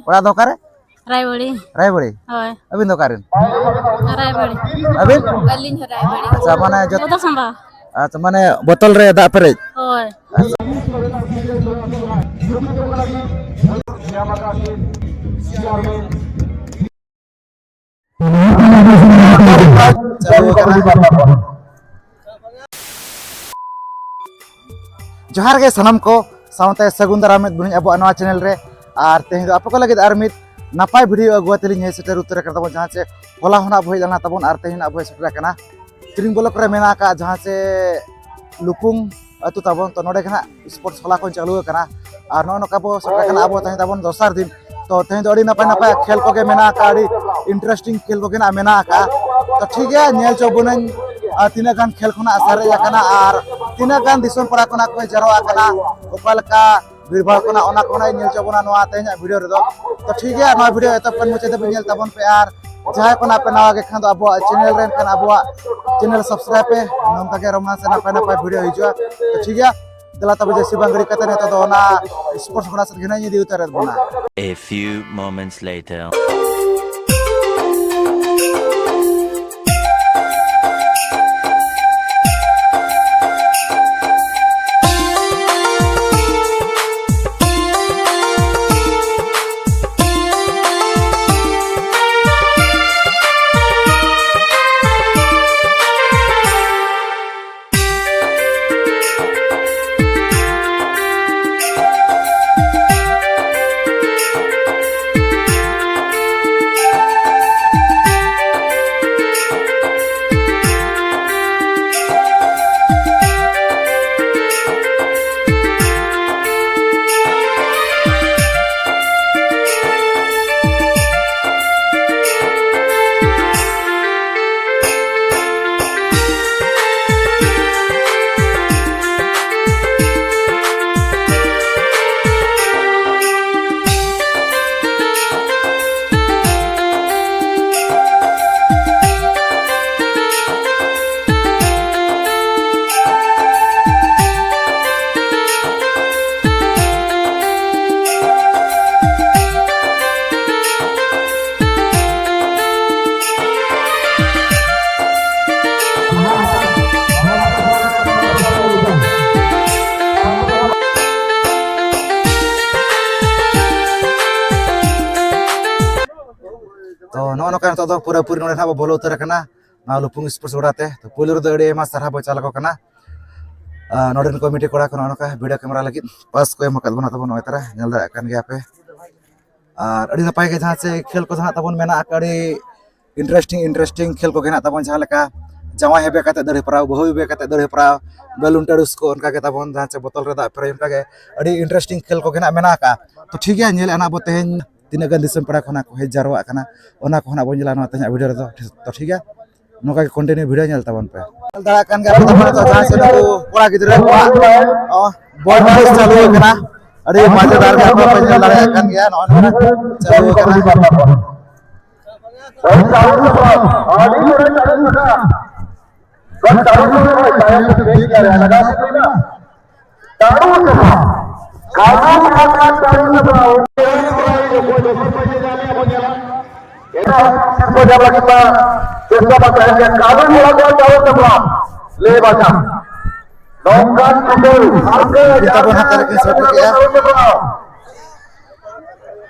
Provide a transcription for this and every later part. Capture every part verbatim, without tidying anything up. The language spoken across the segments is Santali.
ᱚᱲᱟᱜ ᱫᱚ ᱚᱠᱟᱨᱮ? ᱨᱟᱭᱵᱟᱲᱤ᱾ ᱨᱟᱭᱵᱟᱲᱤ? ᱦᱳᱭ᱾ ᱟᱹᱵᱤᱱ ᱫᱚ ᱚᱠᱟᱨᱮᱱ? ᱨᱟᱭᱵᱟᱲᱤ᱾ ᱟᱹᱵᱤᱱ? ᱟᱹᱞᱤᱧ ᱦᱚᱸ ᱨᱟᱭᱵᱟᱲᱤ᱾ ᱟᱪᱪᱷᱟ, ᱢᱟᱱᱮ ᱡᱚᱛᱚ ᱥᱟᱢᱵᱟ᱾ ᱟᱪᱪᱷᱟ, ᱢᱟᱱᱮ ᱵᱚᱛᱚᱞ ᱨᱮ ᱫᱟᱜ ᱯᱮᱨᱮᱡ? ᱦᱳᱭ᱾ ᱟᱪᱪᱷᱟ᱾ ᱡᱚᱦᱟᱨ ᱜᱮ ᱥᱟᱱᱟᱢ ᱠᱚ, ᱥᱟᱶᱛᱮ ᱥᱟᱹᱜᱩᱱ ᱫᱟᱨᱟᱢ ᱮᱫ ᱵᱚᱱᱟᱹᱧ ᱟᱵᱚᱣᱟᱜ ᱱᱚᱣᱟ ᱪᱮᱱᱮᱞ ᱨᱮ᱾ ᱟᱨ ᱛᱮᱦᱮᱧ ᱫᱚ ᱟᱯᱮ ᱠᱚ ᱞᱟᱹᱜᱤᱫ ᱟᱨ ᱢᱤᱫ ᱱᱟᱯᱟᱭ ᱵᱷᱤᱰᱤᱭᱳ ᱟᱹᱜᱩ ᱠᱟᱛᱮ ᱞᱤᱧ ᱦᱮᱡ ᱥᱮᱴᱮᱨ ᱩᱛᱟᱹᱨ ᱟᱠᱟᱱ ᱛᱟᱵᱚᱱ, ᱡᱟᱦᱟᱸ ᱪᱮ ᱦᱚᱞᱟ ᱦᱚᱸ ᱱᱟᱜ ᱵᱚ ᱦᱮᱡ ᱞᱮᱱᱟ ᱛᱟᱵᱚᱱ ᱟᱨ ᱛᱮᱦᱮᱧ ᱱᱟᱜ ᱵᱚ ᱦᱮᱡ ᱥᱮᱴᱮᱨ ᱟᱠᱟᱱᱟ ᱛᱤᱨᱤᱝ ᱵᱞᱚᱠ ᱨᱮ ᱢᱮᱱᱟᱜ ᱟᱠᱟᱫ, ᱡᱟᱦᱟᱸ ᱪᱮ ᱞᱩᱠᱩᱝ ᱟᱹᱛᱩ ᱛᱟᱵᱚᱱ᱾ ᱛᱚ ᱱᱚᱰᱮ ᱜᱮ ᱱᱟᱜ ᱥᱯᱳᱨᱴᱥ ᱦᱚᱞᱟ ᱠᱷᱚᱱ ᱪᱟᱹᱞᱩ ᱟᱠᱟᱱᱟ᱾ ᱟᱨ ᱱᱚᱜᱼᱚ ᱱᱚᱝᱠᱟ ᱵᱚ ᱥᱮᱴᱮᱨ ᱟᱠᱟᱱᱟ ᱟᱵᱚ ᱛᱮᱦᱮᱧ ᱛᱟᱵᱚᱱ ᱫᱚᱥᱟᱨ ᱫᱤᱱ᱾ ᱛᱚ ᱛᱮᱦᱮᱧ ᱫᱚ ᱟᱹᱰᱤ ᱱᱟᱯᱟᱭ ᱱᱟᱯᱟᱭ ᱠᱷᱮᱞ ᱠᱚᱜᱮ ᱢᱮᱱᱟᱜ ᱟᱠᱟᱫᱼᱟ, ᱟᱹᱰᱤ ᱤᱱᱴᱟᱨᱮᱥᱴᱤᱝ ᱠᱷᱮᱞ ᱠᱚᱜᱮ ᱱᱟᱜ ᱢᱮᱱᱟᱜ ᱟᱠᱟᱫᱼᱟ᱾ ᱛᱚ ᱴᱷᱤᱠ ᱜᱮᱭᱟ, ᱧᱮᱞ ᱦᱚᱪᱚ ᱵᱚᱱᱟᱹᱧ, ᱟᱨ ᱛᱤᱱᱟᱹᱜ ᱜᱟᱱ ᱠᱷᱮᱞ ᱠᱷᱚᱱᱟᱜ ᱥᱟᱨᱮᱡ ᱟᱠᱟᱱᱟ ᱟᱨ ᱛᱤᱱᱟᱹᱜ ᱜᱟᱱ ᱫᱤᱥᱚᱢ ᱯᱟᱲᱟ ᱠᱷᱚᱱᱟᱜ ᱠᱚ ᱡᱟᱨᱣᱟ ᱟᱠᱟᱱᱟ, ᱚᱠᱟ ᱞᱮᱠᱟ ᱵᱷᱤᱲ ᱵᱷᱟᱲ ᱠᱷᱚᱱᱟᱜ, ᱚᱱᱟ ᱠᱚ ᱱᱟᱜ ᱧᱮᱞ ᱦᱚᱪᱚ ᱵᱚᱱᱟ ᱱᱚᱣᱟ ᱛᱮᱦᱮᱧᱟᱜ ᱵᱷᱤᱰᱤᱭᱳ ᱨᱮᱫᱚ᱾ ᱛᱚ ᱴᱷᱤᱠ ᱜᱮᱭᱟ, ᱱᱚᱣᱟ ᱵᱷᱤᱰᱤᱭᱳ ᱮᱛᱚᱦᱚᱵ ᱠᱷᱚᱱ ᱢᱩᱪᱟᱹᱫ ᱫᱷᱟᱹᱵᱤᱡ ᱧᱮᱞ ᱛᱟᱵᱚᱱ ᱯᱮ, ᱟᱨ ᱡᱟᱦᱟᱸᱭ ᱠᱚ ᱱᱟᱜ ᱯᱮ ᱱᱟᱣᱟ ᱜᱮ ᱠᱷᱟᱱ ᱫᱚ ᱟᱵᱚᱣᱟᱜ ᱪᱮᱱᱮᱞ ᱨᱮ ᱮᱱᱠᱷᱟᱱ ᱟᱵᱚᱣᱟᱜ ᱪᱮᱱᱮᱞ ᱥᱟᱵᱥᱠᱨᱟᱭᱤᱵ ᱯᱮ, ᱱᱚᱝᱠᱟ ᱜᱮ ᱨᱳᱢᱟᱱᱥ ᱥᱮ ᱱᱟᱯᱟᱭ ᱱᱟᱯᱟᱭ ᱵᱷᱤᱰᱤᱭᱳ ᱦᱤᱡᱩᱜᱼᱟ᱾ ᱛᱚ ᱴᱷᱤᱠ ᱜᱮᱭᱟ, ᱫᱮᱞᱟ ᱛᱚᱵᱮ ᱡᱟᱹᱥᱛᱤ ᱵᱟᱝ ᱜᱷᱟᱹᱲᱤᱡ ᱠᱟᱛᱮ ᱱᱤᱛᱚᱜ ᱫᱚ ᱚᱱᱟ ᱥᱯᱳᱨᱴᱥ ᱜᱚᱰᱟ ᱥᱮᱫ ᱜᱮ ᱱᱟᱜ ᱤᱧ ᱤᱫᱤ ᱩᱛᱟᱹᱨᱮᱫ ᱵᱚᱱᱟ᱾ A few moments later. ᱱᱚᱝᱠᱟ ᱱᱤᱛᱚᱜ ᱫᱚ ᱯᱩᱨᱟᱹᱯᱩᱨᱤ ᱱᱚᱰᱮ ᱱᱟᱦᱟᱜ ᱵᱚ ᱵᱚᱞᱚ ᱩᱛᱟᱹᱨ ᱟᱠᱟᱱᱟ ᱱᱚᱣᱟ ᱞᱩᱯᱩᱝ ᱥᱯᱳᱨᱴᱥ ᱜᱚᱰᱟ ᱛᱮ᱾ ᱛᱚ ᱯᱳᱭᱞᱳ ᱨᱮᱫᱚ ᱟᱹᱰᱤ ᱟᱭᱢᱟ ᱥᱟᱨᱦᱟᱣ ᱵᱚ ᱪᱟᱞ ᱟᱠᱚ ᱠᱟᱱᱟ᱾ ᱟᱨ ᱱᱚᱰᱮᱱ ᱠᱚᱢᱤᱴᱤ ᱠᱚᱲᱟ ᱠᱚ ᱱᱚᱜᱼᱚ ᱱᱚᱝᱠᱟ ᱵᱷᱤᱰᱤᱭᱳ ᱠᱮᱢᱮᱨᱟ ᱞᱟᱹᱜᱤᱫ ᱯᱟᱥ ᱠᱚ ᱮᱢ ᱟᱠᱟᱫ ᱵᱚᱱᱟ ᱛᱟᱵᱚᱱ ᱱᱚᱜᱼᱚᱭ ᱛᱟᱨᱟ, ᱧᱮᱞ ᱫᱟᱲᱮᱭᱟᱜ ᱠᱟᱱ ᱜᱮᱭᱟ ᱯᱮ᱾ ᱟᱨ ᱟᱹᱰᱤ ᱱᱟᱯᱟᱭ ᱜᱮ ᱡᱟᱦᱟᱸ ᱪᱮ ᱠᱷᱮᱞ ᱠᱚ ᱡᱟᱦᱟᱸ ᱛᱟᱵᱚᱱ ᱢᱮᱱᱟᱜ ᱟᱠᱟᱫ, ᱟᱹᱰᱤ ᱤᱱᱴᱟᱨᱮᱥᱴᱤᱝ ᱤᱱᱴᱟᱨᱮᱥᱴᱤᱝ ᱠᱷᱮᱞ ᱠᱚᱜᱮ ᱦᱮᱱᱟᱜ ᱛᱟᱵᱚᱱ, ᱡᱟᱦᱟᱸ ᱞᱮᱠᱟ ᱡᱟᱶᱟᱭ ᱦᱮᱵᱮ ᱠᱟᱛᱮ ᱫᱟᱹᱲ ᱦᱮᱯᱨᱟᱣ, ᱵᱟᱹᱦᱩ ᱦᱮᱵᱮ ᱠᱟᱛᱮ ᱫᱟᱹᱲ ᱦᱮᱯᱨᱟᱣ, ᱵᱮᱞᱩᱱ ᱴᱟᱲᱩᱥ ᱠᱚ, ᱚᱱᱠᱟ ᱜᱮ ᱛᱟᱵᱚᱱ ᱡᱟᱦᱟᱸ ᱪᱮ ᱵᱚᱛᱚᱞ ᱨᱮ ᱫᱟᱜ ᱯᱮᱨᱮᱡ, ᱚᱱᱠᱟ ᱜᱮ ᱟᱹᱰᱤ ᱤᱱᱴᱟᱨᱮᱥᱴᱤᱝ ᱠᱷᱮᱞ ᱠᱚᱜᱮ ᱦᱮᱱᱟᱜ ᱢᱮᱱᱟᱜ ᱟᱠᱟᱫ᱾ ᱛᱚ ᱴᱷᱤᱠ ᱜᱮᱭᱟ, ᱧᱮᱞᱮᱫᱼᱟ ᱱᱟᱜ ᱵᱚ ᱛᱮᱦᱮᱧ ᱛᱤᱱᱟᱹᱜ ᱜᱟᱱ ᱫᱤᱥᱚᱢ ᱯᱮᱲᱟ ᱠᱚ ᱱᱟᱜ ᱠᱚ ᱦᱮᱡ ᱡᱟᱨᱣᱟᱜ ᱠᱟᱱᱟ, ᱚᱱᱟ ᱠᱚ ᱱᱟᱜ ᱵᱚᱱ ᱧᱮᱞᱟ ᱱᱚᱣᱟ ᱛᱮᱦᱮᱧᱟᱜ ᱵᱷᱤᱰᱤᱭᱳ ᱨᱮᱫᱚ᱾ ᱛᱚ ᱴᱷᱤᱠ ᱜᱮᱭᱟ, ᱱᱚᱝᱠᱟ ᱜᱮ ᱠᱚᱱᱴᱤᱱᱤᱭᱩ ᱵᱷᱤᱰᱤᱭᱳ ᱧᱮᱞ ᱛᱟᱵᱚᱱ ᱯᱮ᱾ ᱧᱮᱞ ᱫᱟᱲᱮᱭᱟᱜ ᱠᱟᱱ ᱜᱮᱭᱟ ᱯᱮ ᱛᱟᱵᱚᱱ ᱱᱤᱛᱚᱜ ᱡᱟᱦᱟᱸ ᱥᱮᱫ ᱱᱩᱠᱩ ᱠᱚᱲᱟ ᱜᱤᱫᱽᱨᱟᱹ ᱠᱚᱣᱟᱜ, ᱚ, ᱵᱚᱞ ᱴᱟᱲᱩᱥ ᱪᱟᱹᱞᱩ ᱟᱠᱟᱱᱟ᱾ ᱟᱹᱰᱤ ᱢᱟᱡᱮᱫᱟᱨ ᱜᱮ ᱟᱯᱮ ᱯᱮ ᱧᱮᱞ ᱫᱟᱲᱮᱭᱟᱜ ᱠᱟᱱ ᱜᱮᱭᱟ, ᱱᱚᱜᱼᱚᱭ ᱱᱚᱝᱠᱟ ᱪᱟᱹᱞᱩ ᱟᱠᱟᱱᱟ᱾ ᱞᱟᱹᱭ ᱵᱟᱝᱟ᱾ ᱱᱚᱝᱠᱟᱱ ᱪᱷᱩᱴᱟᱹᱣ ᱥᱟᱨᱠᱮ ᱱᱩᱠᱤᱱ ᱛᱟᱵᱚᱱ ᱦᱟᱛᱟᱣ ᱠᱤᱱ ᱥᱮᱴᱮᱨ ᱠᱮᱜᱼᱟ᱾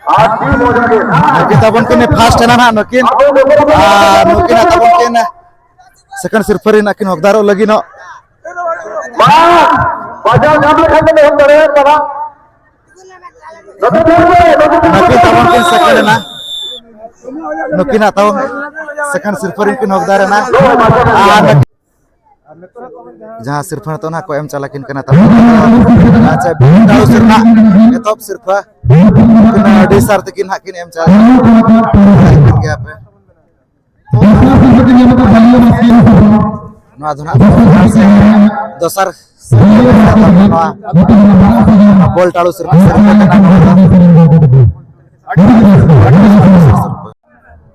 ᱟᱹᱰᱤ ᱢᱚᱡᱟ ᱜᱮ᱾ ᱱᱩᱠᱤᱱ ᱛᱟᱵᱚᱱ ᱠᱤᱱ ᱯᱷᱟᱥᱴ ᱮᱱᱟ ᱱᱟᱦᱟᱜ ᱱᱩᱠᱤᱱ᱾ ᱟᱨ ᱱᱩᱠᱤᱱᱟᱜ ᱛᱟᱵᱚᱱ ᱠᱤᱱ ᱥᱮᱠᱮᱱᱰ ᱥᱤᱨᱯᱟᱹ ᱨᱮᱱᱟᱜ ᱠᱤᱱ ᱦᱚᱠᱫᱟᱨᱚᱜ ᱞᱟᱹᱜᱤᱫ ᱱᱚᱜ᱾ ᱵᱟᱝ, ᱵᱟᱡᱟᱣ ᱧᱟᱢ ᱞᱮᱠᱷᱟᱱ ᱫᱚ ᱮᱦᱚᱵ ᱫᱟᱲᱮᱭᱟᱜ ᱠᱟᱱᱟ᱾ ᱱᱩᱠᱤᱱ ᱛᱟᱵᱚᱱ ᱠᱤᱱ ᱥᱮᱠᱮᱱᱰ ᱮᱱᱟ᱾ ᱱᱩᱠᱤᱱᱟᱜ ᱛᱟᱵᱚᱱ ᱥᱮᱠᱮᱱᱰ ᱥᱤᱨᱯᱟᱹ ᱨᱮᱱ ᱠᱤᱱ ᱦᱚᱠᱫᱟᱨ ᱮᱱᱟ᱾ ᱟᱨ ᱡᱟᱦᱟᱸ ᱥᱤᱨᱯᱟᱹ ᱱᱤᱛᱚᱜ ᱱᱟᱦᱟᱜ ᱠᱚ ᱮᱢ ᱪᱟᱞ ᱟᱹᱠᱤᱱ ᱠᱟᱱᱟ ᱛᱟᱵᱚᱱ᱾ ᱟᱪᱪᱷᱟ, ᱵᱤᱱ ᱫᱟᱣ ᱥᱤᱨᱯᱟᱹ ᱮᱛᱚᱦᱚᱵ ᱥᱤᱨᱯᱟᱹ ᱟᱹᱰᱤ ᱥᱟᱨ ᱛᱮᱠᱤᱱ ᱦᱟᱸᱜ ᱠᱤᱱ ᱮᱢ ᱪᱟᱞ ᱟᱹᱠᱤᱱ ᱜᱮᱭᱟ ᱯᱮ᱾ ᱱᱚᱣᱟ ᱫᱚ ᱱᱟᱦᱟᱜ ᱫᱚᱥᱟᱨ ᱥᱤᱨᱯᱟᱹ ᱱᱚᱣᱟ ᱵᱚᱞ ᱴᱟᱲᱩ ᱥᱤᱨᱯᱟᱹ ᱠᱟᱱᱟ ᱱᱚᱣᱟ ᱫᱚ᱾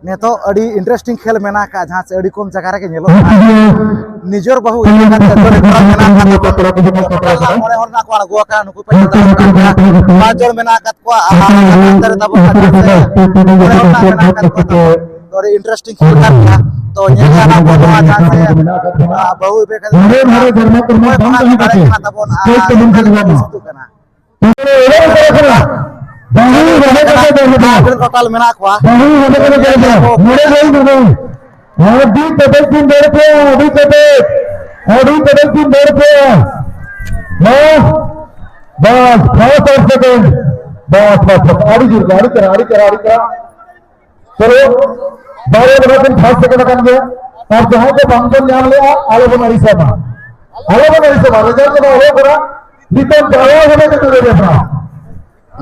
ᱱᱤᱛᱚᱜ ᱟᱹᱰᱤ ᱤᱱᱴᱟᱨᱮᱥᱴᱤᱝ ᱠᱷᱮᱞ ᱢᱮᱱᱟᱜ ᱟᱠᱟᱫ, ᱡᱟᱦᱟᱸ ᱥᱮ ᱟᱹᱰᱤ ᱠᱚᱢ ᱡᱟᱭᱜᱟ ᱨᱮᱜᱮ ᱧᱮᱞᱚᱜ ᱠᱟᱱᱟ᱾ ᱱᱤᱡᱮᱨ ᱵᱟᱹᱦᱩ ᱤᱫᱤ ᱠᱟᱛᱮ ᱟᱹᱰᱤ ᱵᱮᱯᱟᱨ ᱢᱮᱱᱟᱜ ᱟᱠᱟᱫ ᱛᱟᱵᱚᱱᱟ᱾ ᱢᱚᱬᱮ ᱦᱚᱲ ᱢᱮᱱᱟᱜ ᱠᱚᱣᱟ, ᱟᱬᱜᱚ ᱟᱠᱟᱱ ᱱᱩᱠᱩ ᱯᱮ ᱧᱮᱞ ᱫᱟᱲᱮᱭᱟᱜ ᱠᱟᱱ ᱜᱮᱭᱟ᱾ ᱯᱟᱸᱪ ᱡᱚᱱ ᱢᱮᱱᱟᱜ ᱟᱠᱟᱫ ᱠᱚᱣᱟ ᱟᱨ ᱞᱟᱛᱟᱨ ᱨᱮ ᱛᱟᱵᱚᱱ ᱠᱟᱱᱟ ᱥᱮ ᱢᱚᱬᱮ ᱦᱚᱲ ᱢᱮᱱᱟᱜ ᱟᱠᱟᱫ ᱠᱚᱣᱟ ᱛᱟᱵᱚᱱ᱾ ᱛᱚ ᱟᱹᱰᱤ ᱤᱱᱴᱟᱨᱮᱥᱴᱤᱝ ᱠᱷᱮᱞ ᱠᱟᱱ ᱜᱮᱭᱟ᱾ ᱛᱚ ᱧᱮᱞ ᱜᱮᱭᱟ ᱱᱟᱜ ᱵᱚᱱ ᱱᱚᱣᱟ ᱡᱟᱦᱟᱸ ᱥᱮ, ᱟᱨ ᱵᱟᱹᱦᱩ ᱤᱫᱤ ᱠᱟᱛᱮ ᱚᱠᱚᱭ ᱠᱚ ᱦᱟᱸᱜ ᱫᱟᱲᱮᱭᱟᱜ ᱠᱟᱱᱟ ᱛᱟᱵᱚᱱ ᱟᱨ ᱚᱠᱟ ᱞᱮᱠᱟ ᱠᱚ ᱡᱤᱛᱩᱜ ᱠᱟᱱᱟ᱾ ᱵᱟᱹᱦᱩ ᱨᱚᱦᱚᱭ ᱠᱟᱛᱮ ᱫᱚᱦᱚ ᱠᱟᱜᱼᱟ᱾ ᱟᱵᱚᱨᱮᱱ ᱴᱳᱴᱟᱞ ᱢᱮᱱᱟᱜ ᱠᱚᱣᱟ᱾ ᱵᱟᱹᱦᱩ ᱨᱚᱦᱚᱭ ᱠᱟᱛᱮ ᱫᱚᱦᱚ ᱠᱟᱜᱼᱟ᱾ ᱢᱚᱬᱮ ᱜᱚᱞ ᱫᱚ ᱟᱹᱰᱤ ᱠᱮᱴᱮᱡ ᱵᱤᱱ ᱫᱟᱹᱲ ᱠᱮᱜᱼᱟ, ᱟᱹᱰᱤ ᱠᱮᱴᱮᱡ, ᱟᱹᱰᱤ ᱠᱮᱴᱮᱡ ᱵᱤᱱ ᱫᱟᱹᱲ ᱠᱮᱜᱼᱟ᱾ ᱵᱟᱥ, ᱵᱟᱥ, ᱯᱷᱟᱥᱴ ᱟᱨ ᱥᱮᱠᱮᱱᱰ᱾ ᱵᱟᱥ, ᱵᱟᱥ, ᱵᱟᱥ, ᱟᱹᱰᱤ ᱡᱳᱨ ᱜᱮ, ᱟᱹᱰᱤ ᱪᱮᱦᱨᱟ, ᱟᱹᱰᱤ ᱪᱮᱦᱨᱟ, ᱟᱹᱰᱤ ᱪᱮᱦᱨᱟ᱾ ᱪᱚᱞᱚ, ᱵᱟᱨᱭᱟ ᱫᱚ ᱠᱤᱱ ᱯᱷᱟᱥᱴ ᱥᱮᱠᱮᱱᱰ ᱟᱠᱟᱱ ᱜᱮᱭᱟ᱾ ᱟᱨ ᱡᱟᱦᱟᱸᱭ ᱠᱚ ᱵᱟᱝ ᱵᱚᱱ ᱧᱟᱢ ᱞᱮᱜᱼᱟ, ᱟᱞᱚ ᱵᱚᱱ ᱟᱹᱲᱤᱥᱚᱜ ᱢᱟ, ᱟᱞᱚ ᱵᱚᱱ ᱟᱹᱲᱤᱥᱚᱜ ᱢᱟ᱾ ᱨᱮᱡᱟᱞᱴ ᱫᱚ ᱚᱞᱚᱜ ᱠᱟᱱᱟ, ᱱᱤᱛᱚᱜ ᱡᱟᱣᱨᱟ ᱠᱟᱛᱮ ᱠᱟᱛᱮ ᱞᱟᱹᱭ ᱯᱮ᱾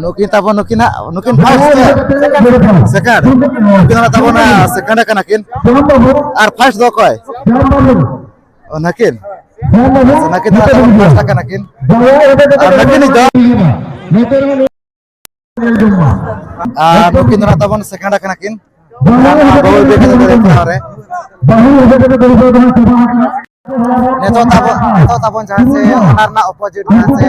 ᱱᱩᱠᱤᱱ ᱛᱟᱵᱚᱱ, ᱱᱩᱠᱤᱱ ᱦᱟᱸᱜ ᱯᱷᱟᱥᱴ ᱥᱮ ᱥᱮᱠᱮᱱᱰ? ᱥᱮᱠᱮᱱᱰ᱾ ᱱᱩᱠᱤᱱ ᱫᱚ ᱛᱟᱵᱚᱱ, ᱥᱮᱠᱮᱱᱰ ᱟᱠᱟᱱᱟ ᱠᱤᱱ᱾ ᱟᱨ ᱯᱷᱟᱥᱴ ᱫᱚ ᱚᱠᱚᱭ? ᱚ, ᱱᱟᱹᱠᱤᱱ᱾ ᱟᱪᱪᱷᱟ, ᱱᱟᱹᱠᱤᱱ ᱫᱚ ᱛᱟᱵᱚᱱ ᱯᱷᱟᱥᱴ ᱟᱠᱟᱱᱟ ᱠᱤᱱ᱾ ᱟᱨ ᱱᱟᱹᱠᱤᱱ ᱫᱚ, ᱟᱨ ᱱᱩᱠᱤᱱ ᱫᱚ ᱱᱟᱜ ᱛᱟᱵᱚᱱ ᱥᱮᱠᱮᱱᱰ ᱟᱠᱟᱱᱟ ᱠᱤᱱ᱾ ᱟᱨ ᱱᱚᱣᱟ ᱵᱟᱹᱦᱩ ᱵᱤᱵᱷᱤᱱ ᱫᱚᱨᱮ ᱯᱟᱲᱟᱣ ᱨᱮ᱾ ᱱᱤᱛᱚᱜ ᱛᱟᱵᱚᱱ, ᱱᱤᱛᱚᱜ ᱛᱟᱵᱚᱱ ᱡᱟᱦᱟᱸ ᱥᱮ ᱚᱱᱟ ᱨᱮᱱᱟᱜ ᱚᱯᱳᱡᱤᱴ ᱡᱟᱦᱟᱸ ᱥᱮ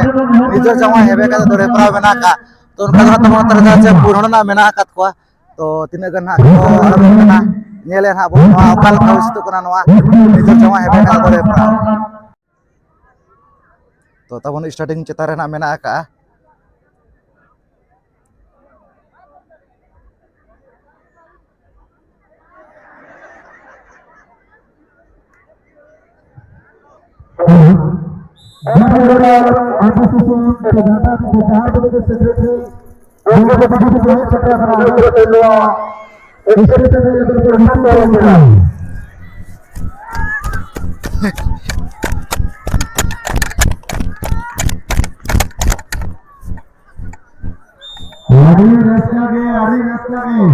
ᱱᱤᱡᱮᱨ ᱡᱟᱶᱟᱭ ᱦᱮᱵᱮ ᱠᱟᱛᱮ ᱫᱚᱨᱮ ᱯᱟᱲᱟᱣ ᱢᱮᱱᱟᱜ ᱟᱠᱟᱫ, ᱛᱚ ᱚᱱᱠᱟ ᱫᱚ ᱱᱟᱜ ᱛᱟᱵᱚᱱ ᱱᱚᱛᱮ ᱨᱮ ᱡᱟᱦᱟᱸ ᱥᱮ ᱯᱩᱨᱟᱹ ᱨᱮᱱᱟᱜ ᱢᱮᱱᱟᱜ ᱟᱠᱟᱫ ᱠᱚᱣᱟ᱾ ᱛᱚ ᱛᱤᱱᱟᱹᱜ ᱜᱟᱱ ᱦᱟᱸᱜ ᱠᱚ ᱟᱬᱜᱚᱱ ᱠᱟᱱᱟ, ᱧᱮᱞᱮ ᱱᱟᱦᱟᱜ ᱵᱚᱱ ᱱᱚᱣᱟ ᱚᱠᱟ ᱞᱮᱠᱟ ᱦᱩᱭ ᱥᱟᱹᱛᱚᱜ ᱠᱟᱱᱟ ᱱᱚᱣᱟ ᱱᱤᱡᱮᱨ ᱡᱟᱶᱟᱭ ᱦᱮᱵᱮ ᱠᱟᱛᱮ ᱫᱚᱨᱮ ᱯᱟᱲᱟᱣ᱾ ᱛᱚ ᱛᱟᱵᱚᱱ ᱥᱴᱟᱨᱴᱤᱝ ᱪᱮᱛᱟᱱ ᱨᱮ ᱱᱟᱜ ᱢᱮᱱᱟᱜ ᱟᱠᱟᱜᱼᱟ᱾ ᱟᱹᱰᱤ ᱨᱟᱹᱥᱠᱟᱹ ᱜᱮ, ᱟᱹᱰᱤ ᱨᱟᱹᱥᱠᱟᱹ ᱜᱮ᱾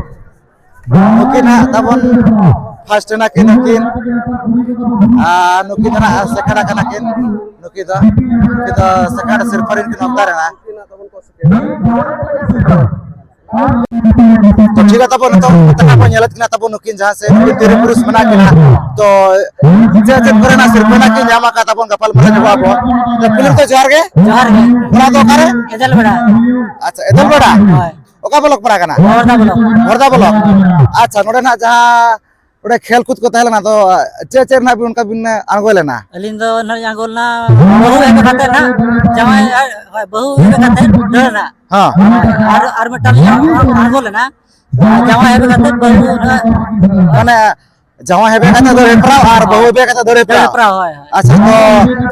ᱱᱩᱠᱤᱱ ᱦᱟᱸᱜ ᱛᱟᱵᱚᱱ ᱯᱷᱟᱥᱴ ᱮᱱᱟ ᱠᱤᱱ ᱱᱩᱠᱤᱱ, ᱟᱨ ᱱᱩᱠᱤᱱ ᱫᱚ ᱦᱟᱸᱜ ᱥᱮᱠᱮᱱᱰ ᱟᱠᱟᱱᱟ ᱠᱤᱱ᱾ ᱱᱩᱠᱤᱱ ᱫᱚ, ᱱᱩᱠᱤᱱ ᱫᱚ ᱥᱮᱠᱮᱱᱰ ᱥᱤᱨᱯᱟᱹ ᱨᱮᱱ ᱠᱤᱱ ᱦᱚᱠᱫᱟᱨ ᱮᱱᱟ᱾ ᱛᱚ ᱴᱷᱤᱠ ᱜᱮᱭᱟ, ᱛᱟᱵᱚᱱ ᱱᱤᱛᱚᱜ ᱠᱟᱛᱷᱟ ᱵᱚᱱ ᱧᱮᱞᱮᱫ ᱠᱤᱱᱟ, ᱛᱟᱵᱚᱱ ᱱᱩᱠᱤᱱ ᱡᱟᱦᱟᱸ ᱥᱮ ᱱᱩᱠᱤᱱ ᱛᱤᱨᱤ ᱯᱩᱨᱩᱥ ᱢᱮᱱᱟᱜ ᱠᱤᱱᱟ, ᱛᱚ ᱪᱮᱫ ᱪᱮᱫ ᱠᱚᱨᱮᱱᱟᱜ ᱥᱤᱨᱯᱟᱹ ᱱᱟᱜ ᱠᱤᱱ ᱧᱟᱢ ᱟᱠᱟᱫ ᱛᱟᱵᱚᱱ ᱜᱟᱯᱟᱞ ᱢᱟᱨᱟᱣ ᱧᱚᱜᱚᱜ ᱟᱵᱚ᱾ ᱛᱚ ᱯᱩᱭᱞᱩ ᱨᱮᱫᱚ ᱡᱚᱦᱟᱨ ᱜᱮ᱾ ᱡᱚᱦᱟᱨ ᱜᱮ᱾ ᱚᱲᱟᱜ ᱫᱚ ᱚᱠᱟᱨᱮ? ᱮᱫᱮᱞ ᱵᱮᱲᱟ᱾ ᱟᱪᱪᱷᱟ, ᱮᱫᱮᱞ ᱵᱮᱲᱟ? ᱦᱳᱭ᱾ ᱚᱠᱟ ᱵᱞᱚᱠ ᱯᱟᱲᱟᱜ ᱠᱟᱱᱟ? ᱦᱚᱨᱫᱟ ᱵᱞᱚᱠ᱾ ᱦᱚᱨᱫᱟ ᱵᱞᱚᱠ᱾ ᱟᱪᱪᱷᱟ, ᱱᱚᱰᱮ ᱱᱟᱜ ᱡᱟᱦᱟᱸ ᱚᱸᱰᱮ ᱠᱷᱮᱞ ᱠᱩᱫ ᱠᱚ ᱛᱟᱦᱮᱸ ᱞᱮᱱᱟ, ᱛᱚ ᱪᱮᱫ ᱪᱮᱫ ᱨᱮᱱᱟᱜ ᱵᱤᱱ ᱚᱱᱠᱟ ᱵᱤᱱ ᱟᱬᱜᱚ ᱞᱮᱱᱟ? ᱟᱹᱞᱤᱧ ᱫᱚ ᱱᱚᱜᱼᱚᱭ ᱟᱬᱜᱚ ᱞᱮᱱᱟ, ᱵᱟᱹᱦᱩ ᱟᱹᱜᱩ ᱠᱟᱛᱮ ᱱᱟᱜ, ᱡᱟᱶᱟᱭ, ᱦᱳᱭ, ᱵᱟᱹᱦᱩ ᱟᱹᱜᱩ ᱠᱟᱛᱮ ᱫᱟᱹᱲ ᱱᱟᱜ᱾ ᱦᱮᱸ᱾ ᱟᱨ, ᱟᱨ ᱢᱤᱫᱴᱟᱝ ᱞᱤᱧ ᱟᱬᱜᱚ ᱞᱮᱱᱟ, ᱡᱟᱶᱟᱭ ᱟᱹᱜᱩ ᱠᱟᱛᱮ ᱵᱟᱹᱦᱩ ᱱᱟᱜ᱾ ᱢᱟᱱᱮ ᱡᱟᱶᱟᱭ ᱦᱮᱵᱮ ᱠᱟᱛᱮ ᱫᱟᱹᱲ ᱦᱮᱯᱨᱟᱣ ᱟᱨ ᱵᱟᱹᱦᱩ ᱦᱮᱵᱮ ᱠᱟᱛᱮ ᱫᱟᱹᱲ ᱦᱮᱯᱨᱟᱣ᱾ ᱦᱮᱯᱨᱟᱣ, ᱦᱳᱭ, ᱦᱳᱭ᱾ ᱟᱪᱪᱷᱟ, ᱛᱚ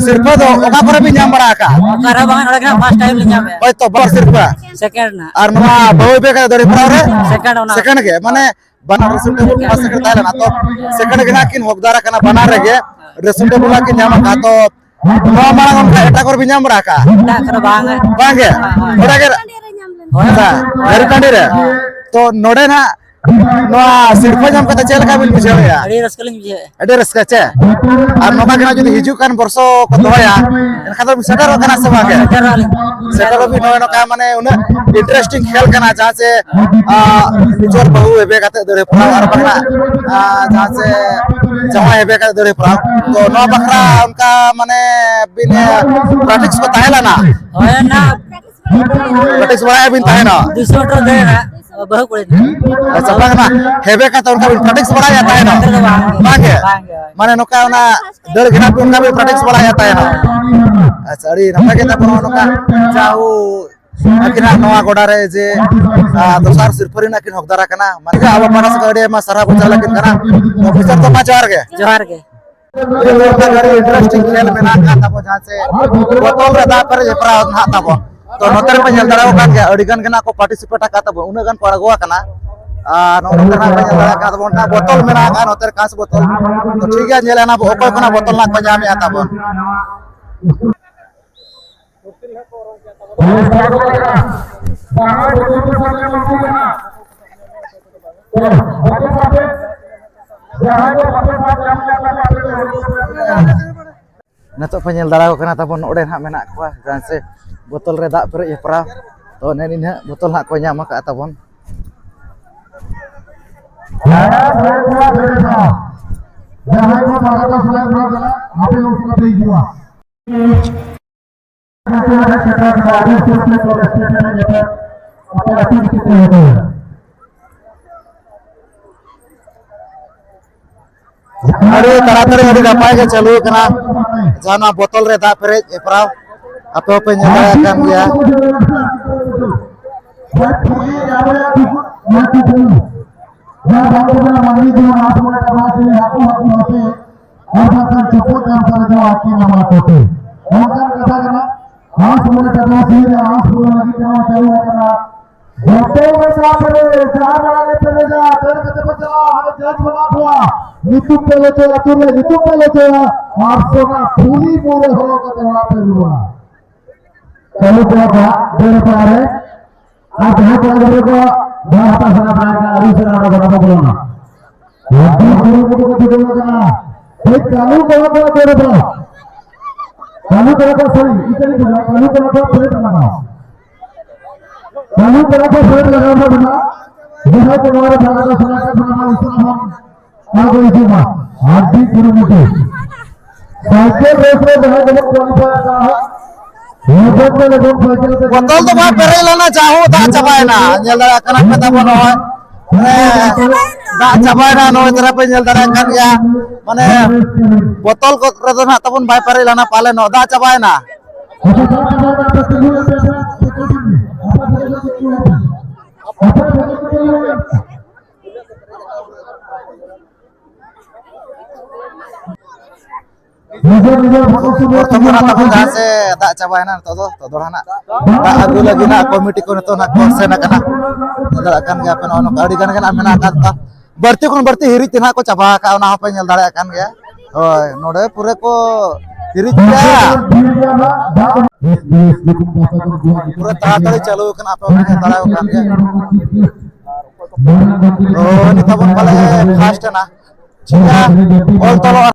ᱥᱤᱨᱯᱟᱹ ᱫᱚ ᱚᱠᱟ ᱠᱚᱨᱮ ᱵᱤᱱ ᱧᱟᱢ ᱵᱟᱲᱟ ᱟᱠᱟᱫᱼᱟ? ᱚᱠᱟᱨᱮ ᱵᱟᱝ, ᱱᱚᱰᱮ ᱜᱮ ᱱᱟᱜ first time ᱞᱤᱧ ᱧᱟᱢᱮᱫᱼᱟ᱾ ᱦᱳᱭ, ᱛᱚ ᱵᱟᱨ ᱥᱤᱨᱯᱟᱹ᱾ Second ᱱᱟᱜ᱾ ᱟᱨ ᱱᱚᱣᱟ ᱵᱟᱹᱦᱩ ᱦᱮᱵᱮ ᱠᱟᱛᱮ ᱫᱟᱹᱲ ᱦᱮᱯᱨᱟᱣ ᱨᱮ? Second ᱚᱱᱟ᱾ Second ᱜᱮ, ᱢᱟᱱᱮ ᱵᱟᱱᱟᱨ ᱨᱮ ᱥᱮᱴᱮᱨ, ᱵᱟᱥ ᱥᱮᱴᱮᱨ ᱛᱟᱦᱮᱸ ᱞᱮᱱᱟ, ᱛᱚ ᱥᱮᱠᱮᱱᱰ ᱜᱮ ᱱᱟᱜ ᱠᱤᱱ ᱦᱚᱠᱫᱟᱨ ᱟᱠᱟᱱᱟ, ᱵᱟᱱᱟᱨ ᱨᱮᱜᱮ ᱨᱮᱥᱚᱱ ᱰᱮᱵᱩᱞᱟ ᱠᱤᱱ ᱧᱟᱢ ᱟᱠᱟᱫᱼᱟ᱾ ᱛᱚ ᱱᱚᱣᱟ ᱢᱟᱲᱟᱝ ᱚᱱᱠᱟ ᱮᱴᱟᱜ ᱠᱚᱨᱮ ᱵᱤᱱ ᱧᱟᱢ ᱵᱟᱲᱟ ᱟᱠᱟᱫᱼᱟ? ᱮᱴᱟᱜ ᱠᱚᱨᱮ ᱵᱟᱝ᱾ ᱵᱟᱝ ᱜᱮ? ᱦᱳᱭ᱾ ᱱᱚᱰᱮ ᱜᱮ? ᱦᱳᱭ᱾ ᱟᱪᱪᱷᱟ, ᱦᱳᱭ᱾ ᱵᱷᱟᱹᱨᱩ ᱴᱟᱺᱰᱤ ᱨᱮ᱾ ᱦᱳᱭ᱾ ᱛᱚ ᱱᱚᱰᱮ ᱱᱟᱜ ᱱᱚᱣᱟ ᱥᱤᱨᱯᱟᱹ ᱧᱟᱢ ᱠᱟᱛᱮ ᱪᱮᱫ ᱞᱮᱠᱟ ᱵᱤᱱ ᱵᱩᱡᱷᱟᱹᱣᱮᱫᱼᱟ? ᱟᱹᱰᱤ ᱨᱟᱹᱥᱠᱟᱹ ᱞᱤᱧ ᱵᱩᱡᱷᱟᱹᱣᱮᱫᱼᱟ᱾ ᱟᱹᱰᱤ ᱨᱟᱹᱥᱠᱟᱹ ᱪᱮ? ᱟᱨ ᱱᱚᱝᱠᱟ ᱜᱮ ᱱᱟᱜ ᱡᱩᱫᱤ ᱦᱤᱡᱩᱜ ᱠᱟᱱ ᱵᱚᱨᱥᱚ ᱠᱚ ᱫᱚᱦᱚᱭᱟ, ᱮᱱᱠᱷᱟᱱ ᱫᱚ ᱥᱮᱴᱮᱨᱚᱜ ᱠᱟᱱᱟ ᱥᱮ ᱵᱟᱝ ᱜᱮ? ᱥᱮᱴᱮᱨᱚᱜ ᱟᱹᱞᱤᱧ᱾ ᱥᱮᱴᱮᱨᱚᱜ ᱵᱤᱱ, ᱱᱚᱜᱼᱚᱭ ᱱᱚᱝᱠᱟ ᱢᱟᱱᱮ ᱩᱱᱟᱹᱜ interesting ᱠᱷᱮᱞ ᱠᱟᱱᱟ, ᱡᱟᱦᱟᱸ ᱪᱮ, ᱟ, ᱱᱤᱡᱮᱨ ᱵᱟᱹᱦᱩ ᱦᱮᱵᱮ ᱠᱟᱛᱮ ᱫᱟᱹᱲ ᱦᱮᱯᱨᱟᱣ ᱟᱨ ᱵᱟᱝ ᱱᱟᱜ, ᱟ, ᱡᱟᱦᱟᱸ ᱪᱮ ᱡᱟᱶᱟᱭ ᱦᱮᱵᱮ ᱠᱟᱛᱮ ᱫᱟᱹᱲ ᱦᱮᱯᱨᱟᱣ᱾ ᱛᱚ ᱱᱚᱣᱟ ᱵᱟᱠᱷᱨᱟ ᱚᱱᱠᱟ ᱢᱟᱱᱮ ᱵᱤᱱ, ᱟ, practice ᱠᱚ ᱛᱟᱦᱮᱸ ᱞᱮᱱᱟ? ᱦᱳᱭ ᱱᱟ᱾ Practice ᱵᱟᱲᱟᱭᱟ ᱵᱤᱱ ᱛᱟᱦᱮᱱᱟ? ᱫᱩᱥᱚ ᱢᱤᱴᱟᱨ ᱫᱟᱹᱲ ᱨᱮ ᱵᱟᱹᱦᱩ ᱠᱩᱲᱤ ᱫᱚ᱾ ᱟᱪᱪᱷᱟ, ᱵᱟᱝ ᱱᱟ, ᱦᱮᱵᱮ ᱠᱟᱛᱮ ᱚᱱᱠᱟ ᱵᱤᱱ practice ᱵᱟᱲᱟᱭᱟ ᱛᱟᱦᱮᱱᱟ? ᱵᱟᱝ ᱜᱮ᱾ ᱵᱟᱝ ᱜᱮ᱾ ᱵᱟᱝ ᱜᱮ᱾ ᱢᱟᱱᱮ ᱱᱚᱝᱠᱟ ᱚᱱᱟ ᱫᱟᱹᱲ ᱜᱷᱮᱨᱟ ᱠᱚ ᱚᱱᱠᱟ ᱵᱤᱱ practice ᱵᱟᱲᱟᱭᱟ ᱛᱟᱦᱮᱱᱟ? ᱟᱪᱪᱷᱟ, ᱟᱹᱰᱤ ᱱᱟᱯᱟᱭ ᱜᱮ ᱛᱟᱵᱚᱱ ᱱᱚᱝᱠᱟ ᱡᱟᱦᱳ ᱟᱹᱠᱤᱱᱟᱜ ᱱᱚᱣᱟ ᱜᱚᱰᱟ ᱨᱮ ᱡᱮ, ᱟ, ᱫᱚᱥᱟᱨ ᱥᱤᱨᱯᱟᱹ ᱨᱮᱱᱟᱜ ᱠᱤᱱ ᱦᱚᱠᱫᱟᱨ ᱟᱠᱟᱱᱟ, ᱢᱟᱱᱮ ᱟᱵᱚ ᱯᱟᱦᱴᱟ ᱥᱮᱫ ᱠᱷᱚᱱ ᱟᱹᱰᱤ ᱟᱭᱢᱟ ᱥᱟᱨᱦᱟᱣ ᱵᱚᱱ ᱪᱟᱞ ᱟᱹᱠᱤᱱ ᱠᱟᱱᱟ᱾ ᱚᱯᱷᱤᱥᱟᱨ ᱛᱚᱯᱟ ᱡᱚᱦᱟᱨ ᱜᱮ᱾ ᱡᱚᱦᱟᱨ ᱜᱮ᱾ ᱱᱤᱛᱚᱜ ᱚᱱᱠᱟ ᱟᱹᱰᱤ interesting ᱠᱷᱮᱞ ᱢᱮᱱᱟᱜ ᱟᱠᱟᱫ ᱛᱟᱵᱚᱱ, ᱡᱟᱦᱟᱸ ᱪᱮ ᱵᱚᱛᱚᱞ ᱨᱮ ᱫᱟᱜ ᱯᱮᱨᱮᱡ ᱦᱮᱯᱨᱟᱣ ᱱᱟᱦᱟᱜ ᱛᱟᱵᱚᱱ᱾ ᱛᱚ ᱱᱚᱛᱮ ᱨᱮᱯᱮ ᱧᱮᱞ ᱫᱟᱲᱮᱭᱟᱜ ᱠᱟᱱ ᱜᱮᱭᱟ, ᱟᱹᱰᱤ ᱜᱟᱱ ᱜᱮ ᱱᱟᱦᱟᱜ ᱠᱚ participate ᱟᱠᱟᱫ ᱛᱟᱵᱚᱱ, ᱩᱱᱟᱹᱜ ᱜᱟᱱ ᱠᱚ ᱟᱬᱜᱚ ᱟᱠᱟᱱᱟ᱾ ᱟᱨ ᱱᱚᱜᱼᱚ ᱱᱚᱛᱮ ᱨᱮ ᱱᱟᱦᱟᱜ ᱯᱮ ᱧᱮᱞ ᱫᱟᱲᱮᱭᱟᱜ ᱠᱟᱱ ᱛᱟᱵᱚᱱ, ᱢᱤᱫᱴᱟᱝ ᱵᱚᱛᱚᱞ ᱢᱮᱱᱟᱜ ᱟᱠᱟᱫ ᱱᱚᱛᱮ ᱨᱮ, ᱠᱟᱸᱪ ᱵᱚᱛᱚᱞ᱾ ᱛᱚ ᱴᱷᱤᱠ ᱜᱮᱭᱟ, ᱧᱮᱞ ᱟᱱᱟ ᱵᱚ ᱚᱠᱚᱭ ᱠᱷᱚᱱᱟᱜ ᱵᱚᱛᱚᱞ ᱱᱟᱦᱟᱜ ᱠᱚ ᱧᱟᱢᱮᱫᱼᱟ ᱛᱟᱵᱚᱱ᱾ ᱱᱤᱛᱚᱜ ᱯᱮ ᱧᱮᱞ ᱫᱟᱲᱮᱭᱟᱠᱚ ᱠᱟᱱᱟ ᱛᱟᱵᱚᱱ, ᱱᱚᱰᱮ ᱱᱟᱦᱟᱜ ᱢᱮᱱᱟᱜ ᱠᱚᱣᱟ, ᱡᱟᱦᱟᱸ ᱥᱮ ᱵᱚᱛᱚᱞ ᱨᱮ ᱫᱟᱜ ᱯᱮᱨᱮᱡ ᱦᱮᱯᱨᱟᱣ᱾ ᱛᱚ ᱱᱮᱜᱼᱮ ᱱᱤᱱᱟᱹᱜ ᱵᱚᱛᱚᱞ ᱱᱟᱦᱟᱜ ᱠᱚ ᱧᱟᱢ ᱟᱠᱟᱫᱼᱟ ᱛᱟᱵᱚᱱ᱾ ᱡᱟᱦᱟᱸᱭ ᱠᱚ ᱵᱟᱨᱚ ᱴᱟᱠᱟ ᱥᱮᱞᱟᱭ ᱠᱚᱨᱟᱣ ᱠᱟᱱᱟ, ᱟᱯᱮ ᱩᱱᱠᱩ ᱠᱟᱛᱮ ᱦᱤᱡᱩᱜᱼᱟ᱾ ᱟᱹᱰᱤ ᱛᱟᱲᱟᱛᱟᱲᱤ, ᱟᱹᱰᱤ ᱱᱟᱯᱟᱭ ᱜᱮ ᱪᱟᱹᱞᱩ ᱟᱠᱟᱱᱟ᱾ ᱡᱟᱦᱟᱸ ᱱᱚᱣᱟ ᱵᱚᱛᱚᱞ ᱨᱮ ᱫᱟᱜ ᱯᱮᱨᱮᱡ ᱦᱮᱯᱨᱟᱣ, ᱟᱯᱮ ᱦᱚᱸᱯᱮ ᱧᱮᱞ ᱫᱟᱲᱮᱭᱟᱜ ᱠᱟᱱ ᱜᱮᱭᱟ᱾ ᱚᱱᱠᱟᱱ ᱠᱟᱛᱷᱟ ᱠᱟᱱᱟ᱾ ᱟᱸᱥ ᱢᱚᱬᱮ ᱴᱟᱴᱟ ᱥᱤ ᱨᱮ ᱟᱸᱥ ᱯᱩᱨᱟᱹᱣ ᱞᱟᱹᱜᱤᱫ ᱛᱮ ᱱᱚᱣᱟ ᱪᱟᱹᱞᱩ ᱟᱠᱟᱱᱟ᱾ ᱡᱚᱛᱚ ᱜᱮ ᱪᱟᱞᱟᱜ ᱯᱮ, ᱡᱟᱦᱟᱸ ᱵᱟᱲᱟ ᱜᱮ ᱯᱮ ᱞᱟᱹᱭᱟ, ᱫᱟᱹᱲ ᱠᱟᱛᱮ ᱯᱮ ᱪᱟᱞᱟᱜᱼᱟ, ᱦᱟᱸᱰᱮ ᱡᱟᱡᱽ ᱵᱟᱹᱱᱩᱜ ᱠᱚᱣᱟ᱾ ᱧᱩᱛᱩᱢ ᱯᱮ ᱞᱟᱹᱭ ᱦᱚᱪᱚᱭᱟ, ᱟᱹᱛᱩ ᱨᱮ ᱧᱩᱛᱩᱢ ᱯᱮ ᱞᱟᱹᱭ ᱦᱚᱪᱚᱭᱟ, ᱟᱨ ᱥᱚᱱᱟ ᱯᱷᱩᱞᱤ ᱢᱩᱨᱮ ᱦᱚᱨᱚᱜ ᱠᱟᱛᱮ ᱚᱲᱟᱜ ᱯᱮ ᱨᱩᱣᱟᱹᱲᱟ᱾ ᱠᱟᱹᱢᱤ ᱠᱚᱲᱟ ᱠᱚ ᱫᱟᱹᱲ ᱟᱠᱚ ᱟᱨ ᱡᱟᱦᱟᱸᱭ ᱠᱚᱲᱟ ᱜᱤᱫᱽᱨᱟᱹ ᱠᱚ ᱫᱟᱹᱲ ᱦᱟᱛᱟᱣ ᱥᱟᱱᱟ ᱠᱚᱣᱟ, ᱟᱹᱰᱤ ᱩᱥᱟᱹᱨᱟ ᱚᱸᱰᱮ ᱵᱚᱞᱚ ᱵᱚᱞᱚᱱᱟ᱾ ᱟᱹᱰᱤ ᱠᱩᱨᱩᱢᱩᱴᱩ ᱠᱚ ᱪᱷᱩᱴᱟᱹᱣ ᱟᱠᱟᱱᱟ᱾ ᱴᱷᱤᱠ ᱪᱟᱹᱞᱩ ᱠᱚᱲᱟ ᱠᱚ ᱫᱟᱹᱲ ᱮᱫᱟ᱾ ᱪᱟᱹᱞᱩ ᱠᱚᱲᱟ ᱠᱚ, ᱥᱚᱨᱤ, ᱤᱠᱟᱹᱨᱤ ᱠᱚᱲᱟ, ᱪᱟᱹᱞᱩ ᱠᱚᱲᱟ ᱠᱚ ᱯᱮᱨᱮᱰ ᱞᱟᱜᱟᱣ᱾ ᱪᱟᱹᱞᱩ ᱠᱚᱲᱟ ᱠᱚ ᱯᱮᱨᱮᱰ ᱞᱟᱜᱟᱣ ᱢᱮᱱᱟᱜᱼᱟ᱾ ᱡᱟᱦᱟᱸᱭ ᱠᱚ ᱱᱚᱣᱟ ᱨᱮ ᱵᱷᱟᱜᱽ ᱦᱟᱛᱟᱣ ᱥᱟᱱᱟ ᱠᱟᱱ ᱛᱟᱵᱚᱱᱟ, ᱩᱱᱠᱩ ᱦᱚᱸ ᱟᱬᱜᱚ ᱦᱤᱡᱩᱜ ᱢᱟ᱾ ᱟᱹᱰᱤ ᱠᱩᱨᱩᱢᱩᱴᱩ᱾ ᱥᱟᱭᱠᱮᱞ ᱨᱮᱥ ᱨᱮ ᱡᱟᱦᱟᱸᱭ ᱠᱚᱵᱚᱱ ᱠᱳᱣᱟᱞᱤᱯᱷᱟᱭ ᱟᱠᱟᱫᱼᱟ, ᱞᱚᱜᱚᱱ ᱛᱮ ᱞᱚᱜᱚᱱ ᱥᱟᱭᱠᱮᱞ ᱟᱛᱮ ᱵᱚᱛᱚᱞ ᱫᱚ ᱵᱟᱭ ᱯᱮᱨᱮᱡ ᱞᱮᱱᱟ, ᱡᱟ ᱦᱚᱸ ᱫᱟᱜ ᱪᱟᱵᱟᱭᱮᱱᱟ᱾ ᱧᱮᱞ ᱫᱟᱲᱮᱭᱟᱜ ᱠᱟᱱᱟ ᱯᱮ ᱛᱟᱵᱚᱱ ᱱᱚᱜᱼᱚᱭ, ᱢᱟᱱᱮ, ᱫᱟᱜ ᱪᱟᱵᱟᱭᱮᱱᱟ᱾ ᱱᱚᱜᱼᱚᱭ ᱛᱟᱨᱟ ᱯᱮ ᱧᱮᱞ ᱫᱟᱲᱮᱭᱟᱜ ᱠᱟᱱ ᱜᱮᱭᱟ, ᱢᱟᱱᱮ, ᱵᱚᱛᱚᱞ ᱠᱚ ᱨᱮᱫᱚ ᱱᱟᱦᱟᱜ ᱛᱟᱵᱚᱱ ᱵᱟᱭ ᱯᱮᱨᱮᱡ ᱞᱮᱱᱟ ᱯᱟᱞᱮ, ᱱᱚᱜ ᱫᱟᱜ ᱪᱟᱵᱟᱭᱮᱱᱟ᱾ ᱱᱤᱡᱮᱨ ᱱᱤᱡᱮᱨ ᱵᱷᱟᱜᱚ ᱥᱩᱵᱷᱚ ᱵᱚᱨᱛᱚᱢᱟᱱ ᱛᱟᱵᱚᱱ ᱡᱟᱦᱟᱸ ᱥᱮ ᱫᱟᱜ ᱪᱟᱵᱟᱭᱮᱱᱟ, ᱱᱤᱛᱚᱜ ᱫᱚ ᱛᱚᱫᱚᱲ ᱦᱟᱱᱟ ᱫᱟᱜ ᱟᱹᱜᱩ ᱞᱟᱹᱜᱤᱫ ᱱᱟᱜ ᱠᱚᱢᱤᱴᱤ ᱠᱚ ᱱᱤᱛᱚᱜ ᱱᱟᱜ ᱠᱚ ᱥᱮᱱ ᱟᱠᱟᱱᱟ᱾ ᱧᱮᱞ ᱫᱟᱲᱮᱭᱟᱜ ᱠᱟᱱ ᱜᱮᱭᱟ ᱯᱮ, ᱱᱚᱜᱼᱚ ᱱᱚᱝᱠᱟ ᱟᱹᱰᱤ ᱜᱟᱱ ᱜᱮ ᱱᱟᱜ ᱢᱮᱱᱟᱜ ᱟᱠᱟᱫ ᱠᱚᱣᱟ᱾ ᱵᱟᱹᱲᱛᱤ ᱠᱷᱚᱱ ᱵᱟᱹᱲᱛᱤ ᱦᱤᱨᱤᱡ ᱛᱮ ᱱᱟᱜ ᱠᱚ ᱪᱟᱵᱟ ᱟᱠᱟᱫᱼᱟ, ᱚᱱᱟ ᱦᱚᱸᱯᱮ ᱧᱮᱞ ᱫᱟᱲᱮᱭᱟᱜ ᱠᱟᱱ ᱜᱮᱭᱟ᱾ ᱦᱳᱭ, ᱱᱚᱰᱮ ᱯᱩᱨᱟᱹ ᱠᱚ ᱦᱤᱨᱤᱡ ᱜᱮᱭᱟ᱾ ᱯᱩᱨᱟᱹ ᱛᱟᱲᱟᱛᱟᱲᱤ ᱪᱟᱹᱞᱩ ᱟᱠᱟᱱᱟ, ᱟᱯᱮ ᱦᱚᱸᱯᱮ ᱧᱮᱞ ᱫᱟᱲᱮᱭᱟᱜ ᱠᱟᱱ ᱜᱮᱭᱟ᱾ ᱦᱳᱭ, ᱱᱤᱛᱚᱜ ᱵᱚᱱ ᱯᱟᱞᱮ ᱯᱷᱟᱥᱴ ᱮᱱᱟ᱾ ᱴᱷᱤᱠ ᱜᱮᱭᱟ, ᱚᱞ ᱛᱚᱞᱚᱜᱼᱟ᱾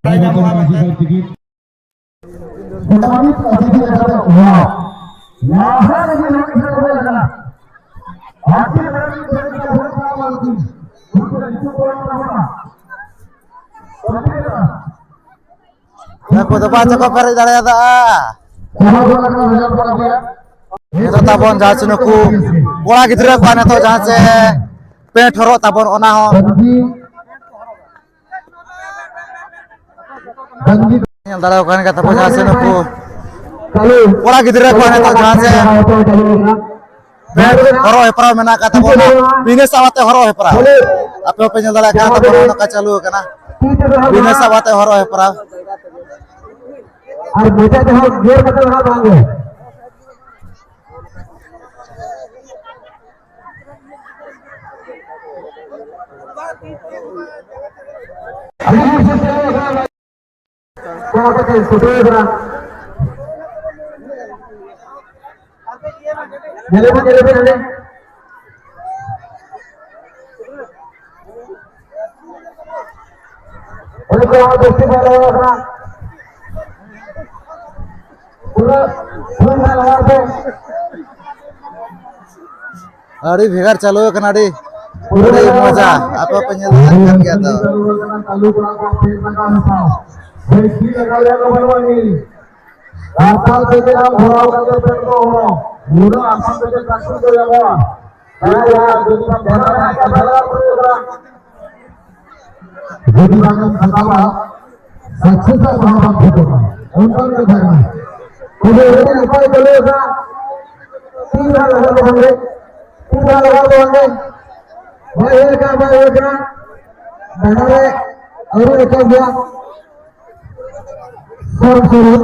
ᱱᱩᱠᱩ ᱫᱚ ᱵᱟᱝ ᱪᱚᱠᱚ ᱯᱮᱨᱮᱡ ᱫᱟᱲᱮᱭᱟᱫᱟ᱾ ᱱᱤᱛᱚᱜ ᱛᱟᱵᱚᱱ ᱡᱟᱦᱟᱸ ᱪᱮ ᱱᱩᱠᱩ ᱠᱚᱲᱟ ᱜᱤᱫᱽᱨᱟᱹ ᱠᱚᱣᱟᱜ ᱱᱤᱛᱚᱜ ᱡᱟᱦᱟᱸ ᱪᱮ ᱯᱮᱱᱴ ᱦᱚᱨᱚᱜ ᱛᱟᱵᱚᱱ, ᱚᱱᱟ ᱦᱚᱸ ᱧᱮᱞ ᱫᱟᱲᱮᱭᱟᱠᱚ ᱠᱟᱱ ᱜᱮᱭᱟ ᱛᱟᱯᱚᱨ ᱡᱟᱦᱟᱸ ᱥᱮ ᱱᱩᱠᱩ ᱠᱚᱲᱟ ᱜᱤᱫᱽᱨᱟ ᱠᱚ ᱱᱤᱛᱚᱜ ᱡᱟᱦᱟᱸ ᱥᱮ ᱵᱮᱴ ᱦᱚᱨᱚᱜ ᱦᱮᱯᱨᱟᱣ ᱢᱮᱱᱟᱜ ᱟᱠᱟᱫ ᱛᱟᱵᱚᱱᱟ, ᱵᱤᱱᱟᱹ ᱥᱟᱵ ᱟᱛᱮ ᱦᱚᱨᱚᱜ ᱦᱮᱯᱨᱟᱣ᱾ ᱟᱯᱮ ᱦᱚᱸᱯᱮ ᱧᱮᱞ ᱫᱟᱲᱮᱭᱟᱜ ᱠᱟᱱᱟ ᱛᱟᱵᱚᱱᱟ, ᱱᱚᱝᱠᱟ ᱪᱟᱹᱞᱩ ᱟᱠᱟᱱᱟ ᱵᱤᱱᱟᱹ ᱥᱟᱵ ᱟᱛᱮ ᱦᱚᱨᱚᱜ ᱦᱮᱯᱨᱟᱣ᱾ ᱟᱨ ᱢᱚᱪᱟ ᱛᱮᱦᱚᱸ ᱜᱮᱨ ᱠᱟᱛᱮ ᱨᱟᱲᱟ ᱵᱟᱝ ᱜᱮ᱾ ᱠᱚᱲᱟ ᱠᱚ ᱴᱷᱮᱱ ᱪᱷᱩᱴᱟᱹᱣ ᱠᱟᱱᱟ᱾ ᱧᱮᱞᱮ ᱵᱤᱱ, ᱧᱮᱞᱮ ᱵᱤᱱ ᱦᱟᱸᱰᱮ᱾ ᱚᱸᱰᱮ ᱠᱚ ᱟᱨ ᱡᱟᱹᱥᱛᱤ ᱵᱟᱭ ᱞᱟᱜᱟᱣ ᱠᱟᱱᱟ᱾ ᱯᱩᱨᱟᱹ ᱯᱷᱩᱞ ᱵᱟᱭ ᱞᱟᱜᱟᱣ ᱯᱮ᱾ ᱟᱹᱰᱤ ᱵᱷᱮᱜᱟᱨ ᱪᱟᱹᱞᱩ ᱟᱠᱟᱱᱟ, ᱟᱹᱰᱤ, ᱟᱹᱰᱤ ᱢᱚᱡᱟ᱾ ᱟᱯᱮ ᱯᱮ ᱧᱮᱞ ᱫᱟᱲᱮᱭᱟᱜ ᱠᱟᱱ ᱜᱮᱭᱟ ᱛᱚ᱾ ᱞᱟᱛᱟᱨ ᱛᱮᱜᱮ ᱟᱢ ᱵᱷᱚᱨᱟᱣ ᱠᱟᱛᱮ ᱯᱮᱱ ᱠᱚ ᱦᱚᱨᱚᱜ᱾ ᱱᱩᱱᱟᱹᱜ ᱟᱥᱟᱱ ᱛᱮᱜᱮ ᱪᱟᱹᱠᱨᱤ ᱠᱚ ᱧᱟᱢᱚᱜᱼᱟ᱾ ᱡᱩᱫᱤ ᱵᱟᱝ ᱮᱢ ᱠᱷᱟᱴᱟᱣᱟ, success ᱟᱜ ᱰᱟᱦᱟᱨ ᱵᱟᱝ ᱴᱷᱤᱠᱚᱜᱼᱟ᱾ ᱚᱱᱠᱟᱱ ᱠᱟᱛᱷᱟ ᱠᱟᱱᱟ᱾ ᱛᱚᱵᱮ ᱟᱹᱰᱤ ᱱᱟᱯᱟᱭ ᱠᱚ ᱞᱟᱹᱭ ᱮᱫᱟ, ᱛᱤᱱ ᱫᱷᱟᱣ ᱞᱟᱜᱟᱣ ᱫᱚ ᱵᱟᱝᱜᱮ, ᱛᱤᱱ ᱫᱷᱟᱣ ᱞᱟᱜᱟᱣ ᱫᱚ ᱵᱟᱝᱜᱮ, ᱵᱟᱭ ᱦᱩᱭ ᱟᱠᱟᱱᱟ, ᱵᱟᱭ ᱦᱩᱭ ᱟᱠᱟᱱᱟ, ᱰᱟᱸᱰᱟ ᱨᱮ ᱟᱹᱣᱨᱤ ᱨᱟᱠᱟᱵ ᱜᱮᱭᱟ᱾ ᱥᱚᱨ ᱥᱚᱨ᱾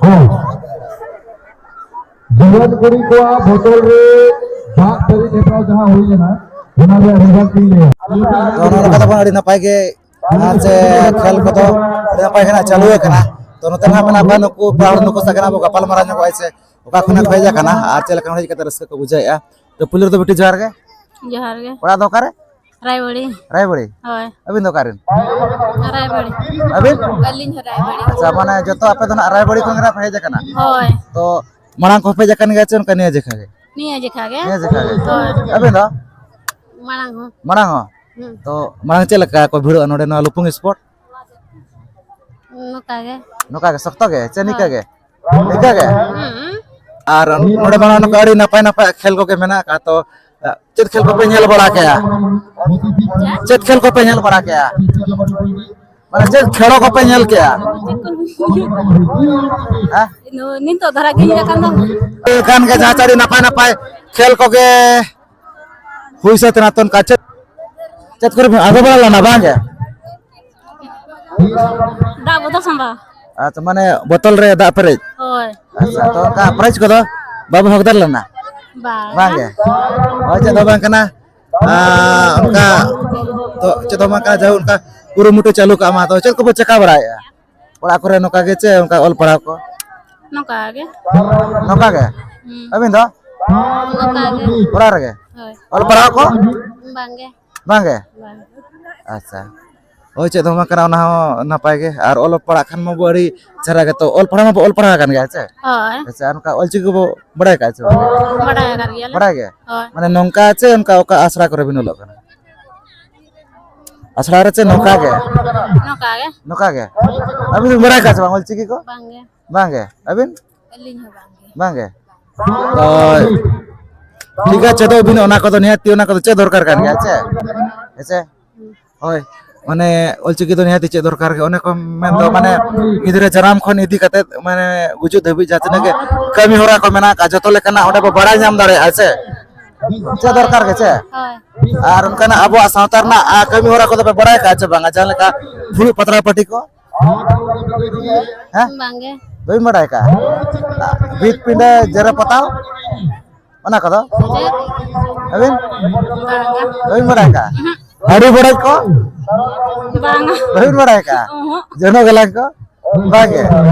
ᱦᱮᱸ᱾ ᱡᱩᱣᱟᱹᱱ ᱠᱩᱲᱤ ᱠᱚᱣᱟᱜ ᱵᱚᱛᱚᱞ ᱨᱮ ᱫᱟᱜ ᱯᱮᱨᱮᱡ ᱦᱮᱯᱨᱟᱣ ᱡᱟᱦᱟᱸ ᱦᱩᱭ ᱞᱮᱱᱟ, ᱚᱱᱟ ᱨᱮᱭᱟᱜ result ᱤᱧ ᱞᱟᱹᱭᱟ᱾ ᱛᱚ, ᱱᱚᱜᱼᱚ ᱱᱚᱝᱠᱟ ᱛᱟᱵᱚᱱ ᱟᱹᱰᱤ ᱱᱟᱯᱟᱭ ᱜᱮ, ᱟᱨ ᱪᱮ ᱠᱷᱮᱞ ᱠᱚᱫᱚ ᱟᱹᱰᱤ ᱱᱟᱯᱟᱭ ᱜᱮ ᱱᱟᱜ ᱪᱟᱹᱞᱩ ᱟᱠᱟᱱᱟ᱾ ᱛᱚ, ᱱᱚᱛᱮ ᱱᱟᱜ ᱢᱮᱱᱟᱜ ᱠᱚᱣᱟ ᱱᱩᱠᱩ ᱯᱮᱲᱟ ᱦᱚᱲ, ᱱᱩᱠᱩ ᱥᱟᱶ ᱜᱮ ᱱᱟᱜ ᱵᱚ ᱜᱟᱯᱟᱞ ᱢᱟᱨᱟᱣ ᱧᱚᱜᱚᱜᱼᱟ ᱥᱮ ᱚᱠᱟ ᱠᱷᱚᱱᱟᱜ ᱠᱚ ᱦᱮᱡ ᱟᱠᱟᱱᱟ ᱟᱨ ᱪᱮᱫ ᱞᱮᱠᱟ ᱦᱮᱡ ᱠᱟᱛᱮ ᱨᱟᱹᱥᱠᱟᱹ ᱠᱚ ᱵᱩᱡᱷᱟᱹᱣᱮᱫᱼᱟ᱾ ᱛᱚ, ᱯᱩᱭᱞᱩ ᱨᱮᱫᱚ ᱵᱤᱴᱤ ᱡᱚᱦᱟᱨ ᱜᱮ᱾ ᱡᱚᱦᱟᱨ ᱜᱮ᱾ ᱚᱲᱟᱜ ᱫᱚ ᱚᱠᱟᱨᱮ? ᱨᱟᱭᱵᱟᱲᱤ᱾ ᱨᱟᱭᱵᱟᱲᱤ? ᱦᱳᱭ᱾ ᱟᱹᱵᱤᱱ ᱫᱚ ᱚᱠᱟᱨᱮᱱ? ᱨᱟᱭᱵᱟᱲᱤ᱾ ᱟᱹᱵᱤᱱ? ᱟᱹᱞᱤᱧ ᱦᱚᱸ ᱨᱟᱭᱵᱟᱲᱤ᱾ ᱟᱪᱪᱷᱟ, ᱢᱟᱱᱮ ᱡᱚᱛᱚ ᱟᱯᱮ ᱫᱚ ᱱᱟᱜ ᱨᱟᱭᱵᱟᱲᱤ ᱠᱷᱚᱱ ᱜᱮ ᱱᱟᱜ ᱯᱮ ᱦᱮᱡ ᱟᱠᱟᱱᱟ? ᱦᱳᱭ᱾ ᱛᱚ ᱢᱟᱲᱟᱝ ᱠᱚ ᱦᱮᱡ ᱟᱠᱟᱱ ᱜᱮᱭᱟ ᱪᱮ ᱚᱱᱠᱟ ᱱᱤᱭᱟᱹ ᱡᱮᱠᱷᱟ ᱜᱮ? ᱱᱤᱭᱟᱹ ᱡᱮᱠᱷᱟ ᱜᱮ᱾ ᱱᱤᱭᱟᱹ ᱡᱮᱠᱷᱟ ᱜᱮ? ᱦᱳᱭ᱾ ᱟᱹᱵᱤᱱ ᱫᱚ? ᱢᱟᱲᱟᱝ ᱦᱚᱸ᱾ ᱢᱟᱲᱟᱝ ᱦᱚᱸ? ᱦᱩᱸ᱾ ᱛᱚ ᱢᱟᱲᱟᱝ ᱪᱮᱫ ᱞᱮᱠᱟ ᱠᱚ ᱵᱷᱤᱲᱚᱜᱼᱟ ᱱᱚᱰᱮ ᱱᱚᱣᱟ ᱞᱩᱯᱩᱝ sport? ᱱᱚᱝᱠᱟ ᱜᱮ᱾ ᱱᱚᱝᱠᱟ ᱜᱮ ᱥᱚᱠᱛᱚ ᱜᱮ ᱪᱮ ᱱᱤᱝᱠᱟ ᱦᱳᱭ᱾ ᱜᱮ? ᱱᱤᱝᱠᱟ ᱜᱮ? ᱦᱩᱸ᱾ ᱟᱨ ᱱᱚᱰᱮ ᱢᱟ ᱱᱚᱝᱠᱟ ᱟᱹᱰᱤ ᱱᱟᱯᱟᱭ ᱱᱟᱯᱟᱭ ᱠᱷᱮᱞ ᱠᱚᱜᱮ ᱢᱮᱱᱟᱜ ᱟᱠᱟᱫ, ᱛᱚ ᱪᱮᱫ ᱠᱷᱮᱞ ᱠᱚᱯᱮ ᱧᱮᱞ ᱵᱟᱲᱟ ᱠᱮᱜᱼᱟ? ᱪᱮᱫ ᱠᱷᱮᱞ ᱠᱚᱯᱮ ᱧᱮᱞ ᱵᱟᱲᱟ ᱠᱮᱜᱼᱟ? ᱢᱟᱱᱮ ᱪᱮᱫ ᱠᱷᱮᱞ ᱠᱚᱯᱮ ᱧᱮᱞ ᱠᱮᱜᱼᱟ? ᱦᱮᱸ? ᱱᱤᱛᱚᱜ ᱫᱷᱟᱨᱟ ᱜᱮ ᱦᱩᱭ ᱟᱠᱟᱱ ᱫᱚ᱾ ᱦᱩᱭ ᱠᱟᱱ ᱜᱮ, ᱡᱟᱦᱟᱸ ᱪᱟᱹᱰᱤ ᱱᱟᱯᱟᱭ ᱱᱟᱯᱟᱭ ᱠᱷᱮᱞ ᱠᱚᱜᱮ ᱦᱩᱭ ᱥᱟᱹᱛ ᱮᱱᱟ᱾ ᱛᱚ ᱚᱱᱠᱟ ᱪᱮᱫ, ᱪᱮᱫ ᱠᱚᱨᱮ ᱯᱮ ᱟᱬᱜᱚ ᱵᱟᱲᱟ ᱞᱮᱱᱟ, ᱵᱟᱝ ᱜᱮ? ᱫᱟᱜ ᱵᱚᱛᱚᱞ ᱥᱟᱢᱵᱟ᱾ ᱟᱪᱪᱷᱟ, ᱢᱟᱱᱮ ᱵᱚᱛᱚᱞ ᱨᱮ ᱫᱟᱜ ᱯᱮᱨᱮᱡ? ᱦᱳᱭ᱾ ᱟᱪᱪᱷᱟ, ᱛᱚ ᱚᱱᱠᱟ ᱯᱨᱟᱭᱤᱡᱽ ᱠᱚᱫᱚ ᱵᱟᱵᱚ ᱦᱚᱠᱫᱟᱨ ᱞᱮᱱᱟ? ᱵᱟᱝ᱾ ᱵᱟᱝ ᱜᱮ? ᱦᱳᱭ, ᱪᱮᱫ ᱦᱚᱸ ᱵᱟᱝ ᱠᱟᱱᱟ᱾ ᱟᱨ ᱚᱱᱠᱟ ᱛᱚ ᱪᱮᱫ ᱦᱚᱸ ᱵᱟᱝ ᱠᱟᱱᱟ, ᱡᱟᱭᱦᱳᱠ ᱚᱱᱠᱟ ᱠᱩᱨᱩᱢᱩᱴᱩ ᱪᱟᱹᱞᱩ ᱠᱟᱜ ᱢᱟ᱾ ᱛᱚ ᱪᱮᱫ ᱠᱚᱯᱮ ᱪᱮᱠᱟ ᱵᱟᱲᱟᱭᱮᱫᱼᱟ ᱚᱲᱟᱜ ᱠᱚᱨᱮ, ᱱᱚᱝᱠᱟ ᱜᱮ ᱪᱮ ᱚᱱᱠᱟ ᱚᱞ ᱯᱟᱲᱦᱟᱣ ᱠᱚ? ᱱᱚᱝᱠᱟ ᱜᱮ᱾ ᱱᱚᱝᱠᱟ ᱜᱮ? ᱦᱩᱸ᱾ ᱟᱹᱵᱤᱱ ᱫᱚ? ᱱᱚᱝᱠᱟ ᱜᱮ᱾ ᱚᱲᱟᱜ ᱨᱮᱜᱮ? ᱦᱳᱭ᱾ ᱚᱞ ᱯᱟᱲᱦᱟᱣ ᱠᱚ? ᱵᱟᱝ ᱜᱮ᱾ ᱵᱟᱝ ᱜᱮ? ᱵᱟᱝ᱾ ᱟᱪᱪᱷᱟ᱾ ᱦᱳᱭ, ᱪᱮᱫ ᱦᱚᱸ ᱵᱟᱝ ᱠᱟᱱᱟ, ᱚᱱᱟ ᱦᱚᱸ ᱱᱟᱯᱟᱭ ᱜᱮ᱾ ᱟᱨ ᱚᱞᱚᱜ ᱯᱟᱲᱦᱟᱜ ᱠᱷᱟᱱ ᱢᱟᱵᱚ ᱟᱹᱰᱤ ᱪᱮᱦᱨᱟ ᱜᱮ᱾ ᱛᱚ ᱚᱞ ᱯᱟᱲᱦᱟᱣ ᱢᱟᱵᱚ ᱚᱞ ᱯᱟᱲᱦᱟᱣ ᱟᱠᱟᱱ ᱜᱮᱭᱟ, ᱦᱮᱸ ᱥᱮ? ᱦᱳᱭ᱾ ᱟᱪᱪᱷᱟ, ᱟᱨ ᱚᱱᱠᱟ ᱚᱞᱪᱤᱠᱤ ᱵᱚ ᱵᱟᱲᱟᱭ ᱠᱟᱜᱼᱟ ᱪᱮ ᱵᱟᱝ? ᱵᱟᱲᱟᱭ ᱟᱠᱟᱫ ᱜᱮᱭᱟᱞᱮ᱾ ᱵᱟᱲᱟᱭ ᱜᱮ? ᱦᱳᱭ᱾ ᱢᱟᱱᱮ ᱱᱚᱝᱠᱟ ᱪᱮ ᱚᱱᱠᱟ ᱚᱠᱟ ᱟᱥᱲᱟ ᱠᱚᱨᱮ ᱵᱤᱱ ᱚᱞᱚᱜ ᱠᱟᱱᱟ? ᱟᱥᱲᱟ ᱨᱮ ᱪᱮ ᱱᱚᱝᱠᱟ ᱜᱮ? ᱱᱚᱝᱠᱟ ᱜᱮ᱾ ᱱᱚᱝᱠᱟ ᱜᱮ? ᱟᱹᱵᱤᱱ ᱵᱤᱱ ᱵᱟᱲᱟᱭ ᱠᱟᱜᱼᱟ ᱪᱮ ᱵᱟᱝ ᱚᱞᱪᱤᱠᱤ ᱠᱚ? ᱵᱟᱝ ᱜᱮ᱾ ᱵᱟᱝ ᱜᱮ? ᱟᱹᱵᱤᱱ? ᱟᱹᱞᱤᱧ ᱦᱚᱸ ᱵᱟᱝ ᱜᱮ᱾ ᱵᱟᱝ ᱜᱮ? ᱦᱳᱭ᱾ ᱴᱷᱤᱠ ᱜᱮᱭᱟ, ᱪᱮᱫᱚᱜ ᱵᱤᱱ, ᱚᱱᱟ ᱠᱚᱫᱚ ᱱᱤᱦᱟᱹᱛᱤ ᱚᱱᱟ ᱠᱚᱫᱚ ᱪᱮᱫ ᱫᱚᱨᱠᱟᱨ ᱠᱟᱱ ᱜᱮᱭᱟ, ᱦᱮᱸ ᱥᱮ? ᱦᱮᱸ ᱥᱮ? ᱦᱳᱭ, ᱢᱟᱱᱮ ᱚᱞᱪᱤᱠᱤ ᱫᱚ ᱱᱤᱦᱟᱹᱛᱤ ᱪᱮᱫ ᱫᱚᱨᱠᱟᱨ ᱜᱮ᱾ ᱚᱱᱮ ᱠᱚ ᱢᱮᱱᱫᱚ, ᱢᱟᱱᱮ ᱜᱤᱫᱽᱨᱟᱹ ᱡᱟᱱᱟᱢ ᱠᱷᱚᱱ ᱤᱫᱤ ᱠᱟᱛᱮ, ᱢᱟᱱᱮ ᱜᱩᱡᱩᱜ ᱫᱷᱟᱹᱵᱤᱡ ᱡᱟᱦᱟᱸ ᱛᱤᱱᱟᱹᱜ ᱜᱮ ᱠᱟᱹᱢᱤ ᱦᱚᱨᱟ ᱠᱚ ᱢᱮᱱᱟᱜ ᱟᱠᱟᱫ, ᱡᱚᱛᱚ ᱞᱮᱠᱟᱱᱟᱜ ᱚᱸᱰᱮ ᱵᱚ ᱵᱟᱲᱟᱭ ᱧᱟᱢ ᱫᱟᱲᱮᱭᱟᱜᱼᱟ ᱥᱮ᱾ ᱪᱮᱫ ᱫᱚᱨᱠᱟᱨ ᱜᱮ ᱪᱮ? ᱦᱳᱭ᱾ ᱟᱨ ᱚᱱᱠᱟᱱᱟᱜ ᱟᱵᱚᱣᱟᱜ ᱥᱟᱶᱛᱟ ᱨᱮᱱᱟᱜ, ᱟ, ᱠᱟᱹᱢᱤ ᱦᱚᱨᱟ ᱠᱚᱫᱚ ᱯᱮ ᱵᱟᱲᱟᱭ ᱟᱠᱟᱫᱼᱟ ᱪᱮ ᱵᱟᱝᱟ? ᱡᱟᱦᱟᱸ ᱞᱮᱠᱟ ᱯᱷᱩᱲᱩᱜ ᱯᱟᱛᱲᱟ ᱯᱟᱹᱴᱤ ᱠᱚ? ᱦᱮᱸ? ᱵᱟᱝ ᱜᱮ᱾ ᱵᱟᱹᱵᱤᱱ ᱵᱟᱲᱟᱭ ᱟᱠᱟᱫᱼᱟ? ᱵᱷᱤᱛ ᱯᱤᱸᱰᱟᱹ ᱡᱮᱨᱮᱲ ᱯᱚᱛᱟᱣ? ᱚᱱᱟ ᱠᱚᱫᱚ? ᱪᱮᱫ? ᱟᱹᱵᱤᱱ? ᱵᱟᱝᱟ᱾ ᱵᱟᱹᱵᱤᱱ ᱵᱟᱲᱟᱭ ᱠᱟᱜᱼᱟ? ᱩᱦᱩᱸ᱾ ᱟᱹᱨᱩ ᱵᱟᱲᱟᱭ ᱠᱚ? ᱵᱟᱝᱟ᱾ ᱵᱟᱹᱵᱤᱱ ᱵᱟᱲᱟᱭ ᱠᱟᱜᱼᱟ? ᱩᱦᱩᱸ᱾ ᱡᱚᱱᱚᱜ ᱜᱟᱞᱟᱝ ᱠᱚ? ᱵᱟᱝ ᱜᱮ?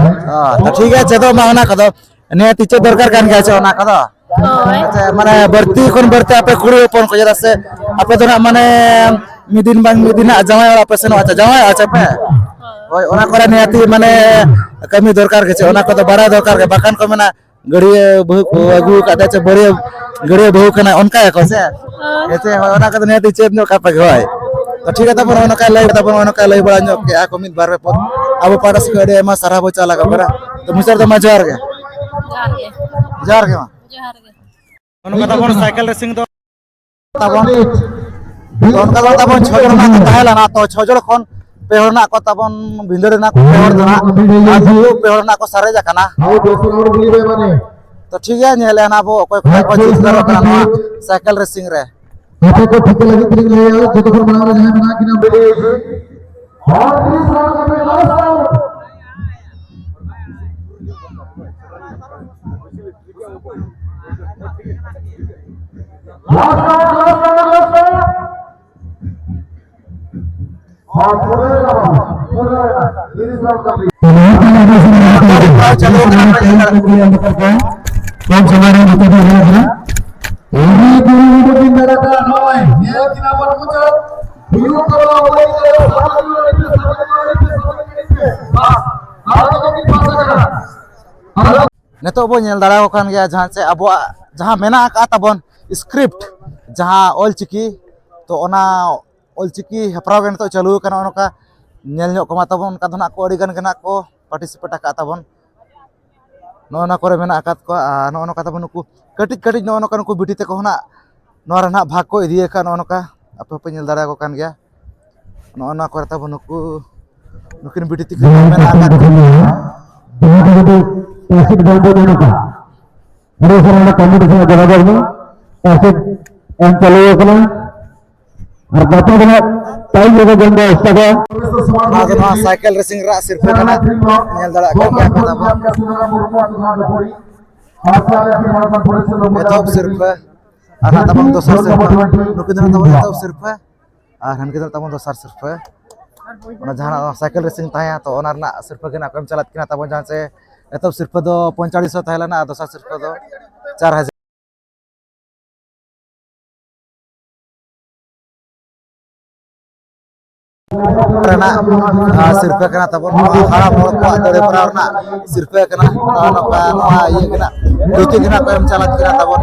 ᱚ, ᱛᱚ ᱴᱷᱤᱠ ᱜᱮᱭᱟ, ᱪᱮᱫᱚᱜ ᱢᱟ ᱚᱱᱟ ᱠᱚᱫᱚ᱾ ᱱᱤᱦᱟᱹᱛᱤ ᱪᱮᱫ ᱫᱚᱨᱠᱟᱨ ᱠᱟᱱ ᱜᱮᱭᱟ ᱪᱮ ᱚᱱᱟ ᱠᱚᱫᱚ? ᱦᱳᱭ᱾ ᱟᱪᱪᱷᱟ, ᱢᱟᱱᱮ ᱵᱟᱹᱲᱛᱤ ᱠᱷᱚᱱ ᱵᱟᱹᱲᱛᱤ ᱟᱯᱮ ᱠᱩᱲᱤ ᱦᱚᱯᱚᱱ ᱠᱚ, ᱪᱮᱫᱟᱜ ᱥᱮ ᱟᱯᱮ ᱫᱚ ᱱᱟᱜ ᱢᱟᱱᱮ ᱢᱤᱫ ᱫᱤᱱ ᱵᱟᱝ ᱢᱤᱫ ᱫᱤᱱ ᱦᱟᱸᱜ ᱡᱟᱶᱟᱭ ᱚᱲᱟᱜ ᱯᱮ ᱥᱮᱱᱚᱜᱼᱟ, ᱟᱪᱪᱷᱟ, ᱡᱟᱶᱟᱭᱚᱜᱼᱟ ᱪᱮ ᱯᱮ? ᱦᱳᱭ᱾ ᱦᱳᱭ, ᱚᱱᱟ ᱠᱚᱨᱮ ᱱᱤᱦᱟᱹᱛᱤ ᱢᱟᱱᱮ ᱠᱟᱹᱢᱤ ᱫᱚᱨᱠᱟᱨ ᱜᱮ ᱪᱮ, ᱚᱱᱟ ᱠᱚᱫᱚ ᱵᱟᱲᱟᱭ ᱫᱚᱨᱠᱟᱨ ᱜᱮ, ᱵᱟᱠᱷᱟᱱ ᱠᱚ ᱢᱮᱱᱟ, ᱜᱟᱹᱲᱭᱟᱹ ᱵᱟᱹᱦᱩ ᱠᱚ ᱟᱹᱜᱩ ᱟᱠᱟᱫ ᱛᱮ ᱪᱮ ᱵᱟᱹᱲᱭᱟᱹ-, ᱜᱟᱹᱲᱭᱟᱹ ᱵᱟᱹᱦᱩ ᱠᱟᱱᱟᱭ, ᱚᱱᱠᱟᱭᱟᱠᱚ ᱥᱮ? ᱦᱳᱭ᱾ ᱦᱮᱸ ᱥᱮ? ᱦᱳᱭ, ᱚᱱᱟ ᱠᱚᱫᱚ ᱱᱤᱦᱟᱹᱛᱤ ᱪᱮᱫ ᱧᱚᱜ ᱠᱟᱜ ᱯᱮ ᱜᱮ, ᱦᱳᱭ᱾ ᱛᱚ, ᱴᱷᱤᱠ ᱜᱮᱭᱟ, ᱛᱟᱵᱚᱱ ᱱᱚᱜᱼᱚ ᱱᱚᱝᱠᱟᱭ ᱞᱟᱹᱭ ᱠᱟᱫᱟ ᱵᱚᱱ, ᱱᱚᱜᱼᱚ ᱱᱚᱝᱠᱟᱭ ᱞᱟᱹᱭ ᱵᱟᱲᱟ ᱧᱚᱜ ᱠᱮᱜᱼᱟ ᱠᱚ ᱢᱤᱫ ᱵᱟᱨ ᱯᱮ ᱯᱚᱫ᱾ ᱟᱵᱚ ᱯᱟᱦᱴᱟ ᱥᱮᱫ ᱠᱷᱚᱱ ᱟᱹᱰᱤ ᱟᱭᱢᱟ ᱥᱟᱨᱦᱟᱣ ᱵᱚ ᱪᱟᱞ ᱟᱠᱚ ᱠᱟᱱᱟ᱾ ᱛᱚ, ᱢᱩᱪᱟᱹᱫ ᱨᱮᱫᱚ ᱢᱟ ᱡᱚᱦᱟᱨ ᱜᱮ᱾ ᱡᱚᱦᱟᱨ ᱜᱮ᱾ ᱡᱚᱦᱟᱨ ᱜᱮ ᱢᱟ᱾ ᱡᱚᱦᱟᱨ ᱜᱮ᱾ ᱱᱚᱜᱼᱚ ᱱᱚᱝᱠᱟ ᱛᱟᱵᱚᱱ ᱥᱟᱭᱠᱮᱞ ᱨᱮᱥᱤᱝ ᱫᱚ᱾ ᱛᱟᱵᱚᱱ, ᱛᱚ ᱚᱱᱠᱟ ᱫᱚ ᱛᱟᱵᱚᱱ ᱪᱷᱚ ᱡᱚᱱ ᱨᱮᱱᱟᱜ ᱠᱚ ᱛᱟᱦᱮᱸ ᱞᱮᱱᱟ, ᱛᱚ ᱪᱷᱚ ᱡᱚᱱ ᱠᱷᱚᱱ ᱯᱮ ᱦᱚᱲ ᱨᱮᱱᱟᱜ ᱠᱚ ᱛᱟᱵᱚᱱ ᱵᱷᱤᱸᱫᱟᱹᱲ ᱮᱱᱟ ᱠᱚ, ᱯᱮ ᱦᱚᱲ ᱫᱚ ᱦᱟᱸᱜ, ᱟᱨ ᱱᱩᱠᱩ ᱯᱮ ᱦᱚᱲ ᱨᱮᱱᱟᱜ ᱠᱚ ᱥᱟᱨᱮᱡ ᱟᱠᱟᱱᱟ᱾ ᱛᱚ ᱴᱷᱤᱠ ᱜᱮᱭᱟ, ᱧᱮᱞᱮᱜᱼᱟ ᱱᱟᱜ ᱵᱚ ᱚᱠᱚᱭ ᱠᱚ ᱠᱚ ᱡᱤᱛᱠᱟᱹᱨᱚᱜ ᱠᱟᱱᱟ ᱱᱚᱣᱟ ᱥᱟᱭᱠᱮᱞ ᱨᱮᱥᱤᱝ ᱨᱮ᱾ ᱟᱯᱮ ᱠᱚ ᱴᱷᱤᱠᱟᱹ ᱞᱟᱹᱜᱤᱫ ᱛᱮᱞᱤᱧ ᱞᱟᱹᱭᱟ, ᱡᱚᱛᱚ ᱠᱷᱚᱱ ᱢᱟᱲᱟᱝ ᱨᱮ ᱡᱟᱦᱟᱸᱭ ᱢᱮᱱᱟᱜ ᱠᱤᱱᱟ, ᱵᱤᱰᱤ ᱮᱥ ᱟᱨ ᱛᱤᱨᱤᱥ ᱨᱟᱣᱩᱱᱰ ᱠᱟᱛᱮ last round. Last round, last round, last round. ᱦᱚᱸ, ᱯᱩᱨᱟᱹᱣ ᱮᱱᱟ ᱵᱟᱵᱩ, ᱯᱩᱨᱟᱹᱣ ᱮᱱᱟ᱾ ᱛᱤᱨᱤᱥ ᱨᱟᱣᱩᱱᱰ ᱠᱟᱛᱮ᱾ ᱪᱟᱹᱞᱩ ᱟᱠᱟᱱᱟ, ᱯᱮ ᱧᱮᱞ ᱫᱟᱲᱮᱭᱟᱜ ᱠᱟᱱᱟ᱾ ᱠᱚᱢ ᱥᱚᱢᱚᱭ ᱨᱮ ᱡᱚᱛᱚ ᱜᱮ ᱦᱩᱭ ᱮᱱᱟ᱾ ᱩᱱᱤ ᱠᱩᱲᱤ ᱜᱤᱫᱽᱨᱟᱹ ᱵᱤᱱ ᱫᱟᱲᱮ ᱠᱟᱱᱟ, ᱱᱚᱜᱼᱚᱭ ᱧᱮᱞ ᱠᱤᱱᱟ ᱵᱚᱱ ᱢᱩᱪᱟᱹᱫ᱾ ᱦᱩᱭᱩᱜ ᱛᱟᱵᱚᱱᱟ ᱚᱠᱚᱭ ᱜᱤᱫᱽᱨᱟᱹ ᱥᱟᱵ ᱦᱩᱭᱩᱜᱼᱟ, ᱱᱤᱛᱚᱜ ᱥᱟᱵ ᱦᱩᱭᱩᱜᱼᱟ, ᱱᱤᱛᱚᱜ ᱥᱟᱵ ᱦᱩᱭᱩᱜᱼᱟ, ᱱᱤᱛᱚᱜ᱾ ᱵᱟᱥ, ᱟᱨ ᱫᱚᱠᱚ ᱠᱤᱱ ᱯᱟᱥ ᱟᱠᱟᱱᱟ᱾ ᱟᱨ ᱱᱤᱛᱚᱜ ᱵᱚᱱ ᱧᱮᱞ ᱫᱟᱲᱮᱭᱟᱠᱚ ᱠᱟᱱ ᱜᱮᱭᱟ, ᱡᱟᱦᱟᱸ ᱪᱮ ᱟᱵᱚᱣᱟᱜ ᱡᱟᱦᱟᱸ ᱢᱮᱱᱟᱜ ᱟᱠᱟᱫ ᱛᱟᱵᱚᱱ ᱥᱠᱨᱤᱯᱴ, ᱡᱟᱦᱟᱸ ᱚᱞ ᱪᱤᱠᱤ, ᱛᱚ ᱚᱱᱟ ᱚᱞ ᱪᱤᱠᱤ ᱦᱮᱯᱨᱟᱣ ᱜᱮ ᱱᱤᱛᱚᱜ ᱪᱟᱹᱞᱩ ᱟᱠᱟᱱᱟ᱾ ᱱᱚᱜᱼᱚ ᱱᱚᱝᱠᱟ ᱧᱮᱞ ᱧᱚᱜ ᱠᱚᱢᱟ ᱛᱟᱵᱚᱱ, ᱚᱱᱠᱟ ᱫᱚ ᱱᱟᱜ ᱠᱚ ᱟᱹᱰᱤ ᱜᱟᱱ ᱜᱮ ᱱᱟᱜ ᱠᱚ ᱯᱟᱨᱴᱤᱥᱤᱯᱮᱴ ᱟᱠᱟᱫ ᱛᱟᱵᱚᱱ᱾ ᱱᱚᱜᱼᱚ ᱱᱚᱣᱟ ᱠᱚᱨᱮ ᱢᱮᱱᱟᱜ ᱟᱠᱟᱫ ᱠᱚᱣᱟ᱾ ᱟᱨ ᱱᱚᱜᱼᱚ ᱱᱚᱝᱠᱟ ᱛᱟᱵᱚᱱ ᱱᱩᱠᱩ ᱠᱟᱹᱴᱤᱡ ᱠᱟᱹᱴᱤᱡ ᱱᱚᱜᱼᱚ ᱱᱚᱝᱠᱟ ᱱᱩᱠᱩ ᱵᱤᱴᱤ ᱛᱟᱠᱚ ᱦᱚᱸ ᱱᱟᱜ ᱱᱚᱣᱟ ᱨᱮ ᱱᱟᱜ ᱵᱷᱟᱜᱽ ᱠᱚ ᱤᱫᱤᱭᱟᱠᱟᱫ᱾ ᱱᱚᱜᱼᱚ ᱱᱚᱝᱠᱟ ᱟᱯᱮ ᱦᱚᱸᱯᱮ ᱧᱮᱞ ᱫᱟᱲᱮᱭᱟᱠᱚ ᱠᱟᱱ ᱜᱮᱭᱟ᱾ ᱱᱚᱜᱼᱚ ᱱᱚᱣᱟ ᱠᱚᱨᱮ ᱛᱟᱵᱚᱱ ᱱᱩᱠᱩ, ᱱᱩᱠᱤᱱ ᱵᱤᱴᱤ ᱛᱟᱹᱠᱤᱱ ᱢᱮᱱᱟᱜ ᱟᱠᱟᱫ ᱠᱤᱱ᱾ ᱡᱟᱦᱟᱸ ᱫᱚ ᱠᱟᱹᱴᱤᱡ ᱯᱟᱹᱥᱤ ᱵᱟᱝ ᱵᱚᱱ ᱮᱢ ᱟᱠᱟᱫ᱾ ᱟᱹᱰᱤ ᱩᱥᱟᱹᱨᱟ ᱚᱸᱰᱮ ᱠᱚᱢᱤᱴᱤ ᱥᱟᱞᱟᱜ ᱡᱳᱜᱟᱡᱳᱜᱽ ᱢᱮ᱾ ᱯᱟᱹᱥᱤ ᱮᱢ ᱪᱟᱹᱞᱩ ᱟᱠᱟᱱᱟ᱾ ᱟᱨ ᱜᱟᱯᱟ ᱫᱚ ᱦᱟᱸᱜ ᱴᱟᱭᱤᱢ ᱨᱮᱜᱮ ᱡᱚᱢ ᱫᱚ ᱮᱠᱥᱴᱨᱟ ᱜᱮ᱾ ᱱᱚᱣᱟ ᱫᱚ ᱱᱚᱣᱟ ᱥᱟᱭᱠᱮᱞ ᱨᱮᱥᱤᱝ ᱨᱮᱱᱟᱜ ᱥᱤᱨᱯᱟᱹ ᱠᱟᱱᱟ᱾ ᱧᱮᱞ ᱫᱟᱲᱮᱭᱟᱜ ᱠᱟᱱ ᱜᱮᱭᱟ ᱯᱮ ᱛᱟᱵᱚᱱ᱾ ᱮᱛᱚᱦᱚᱵ ᱥᱤᱨᱯᱟᱹ᱾ ᱟᱨ ᱱᱟᱜ ᱛᱟᱵᱚᱱ ᱫᱚᱥᱟᱨ ᱥᱤᱨᱯᱟᱹ᱾ ᱱᱩᱠᱤᱱ ᱫᱚ ᱱᱟᱜ ᱛᱟᱵᱚᱱ ᱮᱛᱚᱦᱚᱵ ᱥᱤᱨᱯᱟᱹ᱾ ᱟᱨ ᱦᱟᱱᱠᱤᱱ ᱫᱚ ᱛᱟᱵᱚᱱ ᱫᱚᱥᱟᱨ ᱥᱤᱨᱯᱟᱹ᱾ ᱚᱱᱟ ᱡᱟᱦᱟᱸ ᱱᱟᱜ ᱥᱟᱭᱠᱮᱞ ᱨᱮᱥᱤᱝ ᱛᱟᱦᱮᱸᱭᱟ, ᱛᱚ ᱚᱱᱟ ᱨᱮᱱᱟᱜ ᱥᱤᱨᱯᱟᱹ ᱜᱮ ᱱᱟᱜ ᱠᱚ ᱮᱢ ᱪᱟᱞᱟᱫ ᱠᱤᱱᱟ ᱛᱟᱵᱚᱱ, ᱡᱟᱦᱟᱸ ᱪᱮ ᱮᱛᱚᱦᱚᱵ ᱥᱤᱨᱯᱟᱹ ᱫᱚ ᱯᱚᱸᱭᱛᱟᱞᱤᱥ ᱥᱚ ᱛᱟᱦᱮᱸ ᱞᱮᱱᱟ ᱟᱨ ᱫᱚᱥᱟᱨ ᱥᱤᱨᱯᱟᱹ ᱫᱚ ᱪᱟᱨ ᱦᱟᱡᱟᱨ᱾ ᱨᱮᱱᱟᱜ, ᱟᱨ ᱥᱤᱨᱯᱟᱹ ᱠᱟᱱᱟ ᱛᱟᱵᱚᱱ, ᱱᱚᱣᱟ ᱦᱟᱲᱟᱢ ᱦᱚᱲ ᱠᱚᱣᱟᱜ ᱫᱟᱹᱲ ᱦᱮᱯᱨᱟᱣ ᱨᱮᱱᱟᱜ ᱥᱤᱨᱯᱟᱹ ᱠᱟᱱᱟ᱾ ᱱᱚᱜᱼᱚ ᱱᱚᱝᱠᱟ ᱱᱚᱣᱟ ᱤᱭᱟᱹ ᱠᱟᱱᱟ, ᱫᱷᱩᱛᱤ ᱠᱟᱱᱟ ᱠᱚ ᱮᱢ ᱪᱟᱞᱟᱜ ᱠᱟᱱᱟ ᱛᱟᱵᱚᱱ᱾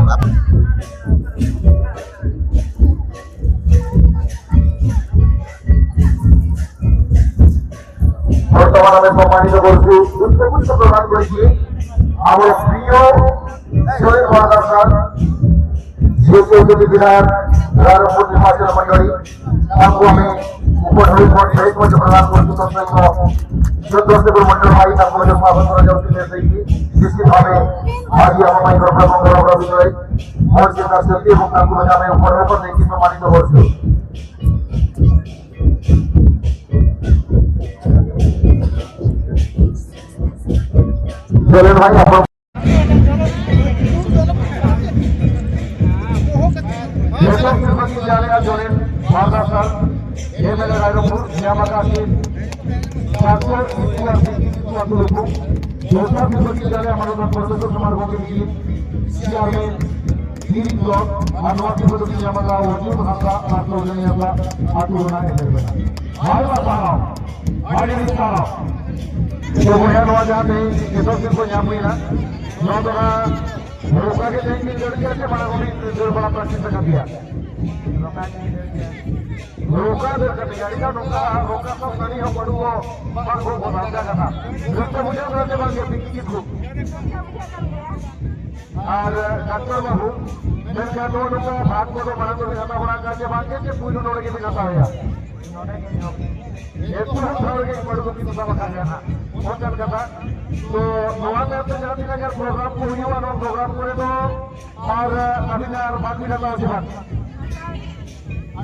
বর্তমানে আমি সম্মানিত করছি, উচ্চপুষ্ট প্রদান করেছি আমার প্রিয় শহীদ মাদ্রাসার যোগ্য প্রতিদিনার रायरंगपुर निर्वाचन मंडली, तांको आम्ही उपठळी कोण शहीद को जगन्नाथ कोण की संस्था को जो दोस्त को मंडल भाई तांको जो स्वागत करा जाऊ ती देते की जिसके भावे आज ये हमारे ग्रुप का प्रोग्राम भी है। और के साथ चलते हम तांको बजा में ऊपर ऊपर देखिए सम्मानित हो चुके। जलेन भाई आप ᱡᱚᱛᱚ ᱥᱤᱨᱯᱟᱹ ᱠᱤᱱ ᱧᱟᱢᱮᱜᱼᱟ ᱡᱚᱱᱮᱱ ᱵᱷᱟᱨᱫᱟ ᱥᱟᱨ, ᱮᱢ ᱮᱞ ᱮ ᱨᱟᱭᱨᱚᱝᱯᱩᱨ, ᱧᱟᱢ ᱟᱠᱟᱫ ᱠᱤᱱ ᱥᱟᱥᱛᱚ ᱤᱛᱤᱦᱟᱥ ᱤᱛᱤᱦᱟᱥ ᱞᱩᱠᱩ᱾ ᱡᱚᱛᱚ ᱥᱤᱨᱯᱟᱹ ᱠᱤᱱ ᱧᱟᱢᱮᱜᱼᱟ ᱢᱟᱱᱚᱛᱟᱱ ᱯᱨᱚᱥᱮᱥᱚᱱ ᱥᱚᱢᱟᱡᱽ ᱜᱚᱢᱠᱮ ᱛᱤᱠᱤᱱ, ᱪᱮᱭᱟᱨᱢᱮᱱ, ᱛᱤᱨᱤᱡ ᱵᱞᱚᱠ, ᱟᱨ ᱱᱚᱣᱟ ᱥᱤᱨᱯᱟᱹ ᱫᱚᱠᱤᱱ ᱧᱟᱢ ᱟᱠᱟᱫ ᱚᱨᱡᱩᱱ ᱦᱟᱸᱥᱫᱟ ᱟᱨ ᱥᱚᱨᱡᱚᱱᱤ ᱦᱟᱸᱥᱫᱟ ᱟᱹᱛᱩ ᱨᱮᱱᱟᱜ ᱮᱢ ᱮᱞ ᱮ ᱠᱟᱱᱟ᱾ ᱟᱭᱢᱟ ᱥᱟᱨᱦᱟᱣ, ᱟᱹᱰᱤ ᱟᱹᱰᱤ ᱥᱟᱨᱦᱟᱣ᱾ ᱛᱚ ᱵᱚᱭᱦᱟ, ᱱᱚᱣᱟ ᱡᱟᱦᱟᱸ ᱛᱮᱦᱮᱧ ᱠᱮᱥᱚᱨ ᱥᱤᱨᱯᱟᱹ ᱧᱟᱢ ᱦᱩᱭᱱᱟ, ᱱᱚᱣᱟ ᱫᱚ ᱦᱟᱸᱜ ᱨᱚᱠᱟ ᱜᱮ ᱛᱮᱦᱮᱧ ᱵᱤᱱ ᱫᱟᱹᱲ ᱠᱮᱫᱟ ᱥᱮ ᱢᱟᱲᱟᱝ ᱠᱷᱚᱱ ᱵᱤᱱ ᱫᱟᱹᱲ ᱵᱟᱲᱟ ᱯᱨᱮᱠᱴᱤᱥ ᱟᱠᱟᱫ ᱜᱮᱭᱟ? ᱨᱚᱠᱟ ᱫᱟᱹᱲ ᱠᱟᱛᱮ ᱜᱮ ᱟᱹᱰᱤ ᱜᱟᱱ ᱱᱚᱝᱠᱟ ᱨᱚᱠᱟ ᱥᱟᱶ ᱥᱟᱹᱨᱤ ᱦᱚᱸ ᱵᱟᱹᱱᱩᱜ ᱠᱚ, ᱵᱟᱝ ᱠᱚ ᱵᱚᱫᱚᱞ ᱠᱟᱱᱟ᱾ ᱨᱟᱹᱥᱠᱟᱹ ᱵᱩᱡᱷᱟᱹᱣ ᱠᱟᱱᱟ ᱥᱮ ᱵᱟᱝ ᱜᱮ ᱯᱤᱠᱱᱤᱠ ᱠᱚ? ᱟᱨ ᱰᱟᱠᱛᱟᱨ ᱵᱟᱹᱵᱩ, ᱢᱮᱱᱠᱷᱟᱱ ᱱᱚᱜᱼᱚ ᱱᱚᱝᱠᱟ ᱵᱷᱟᱜᱽ ᱠᱚᱫᱚ ᱢᱟᱲᱟᱝ ᱫᱚᱵᱤᱱ ᱦᱟᱛᱟᱣ ᱵᱟᱲᱟ ᱟᱠᱟᱫ ᱪᱮ ᱵᱟᱝ ᱜᱮ, ᱪᱮ ᱯᱩᱭᱞᱩ ᱱᱚᱰᱮ ᱜᱮᱵᱤᱱ ᱦᱟᱛᱟᱣᱮᱭᱟ? ᱮᱠᱴᱩ ᱦᱚᱲ ᱜᱮ ᱵᱟᱹᱲᱩ ᱜᱩᱯᱤ ᱫᱚ ᱥᱟᱵ ᱟᱠᱟᱫ ᱜᱮᱭᱟ ᱱᱟᱦᱟᱜ᱾ ᱚᱱᱠᱟᱱ ᱠᱟᱛᱷᱟ᱾ ᱛᱚ ᱱᱚᱣᱟ ᱛᱟᱭᱚᱢ ᱛᱮ ᱡᱟᱦᱟᱸ ᱛᱤᱱᱟᱹᱜ ᱜᱟᱱ ᱯᱨᱳᱜᱨᱟᱢ ᱠᱚ ᱦᱩᱭᱩᱜᱼᱟ, ᱱᱚᱣᱟ ᱯᱨᱳᱜᱨᱟᱢ ᱠᱚᱨᱮ ᱫᱚ ᱟᱨ ᱟᱹᱵᱤᱱ ᱟᱨ ᱵᱟᱝ ᱵᱤᱱ ᱦᱟᱛᱟᱣᱟ ᱥᱮ ᱵᱟᱝ?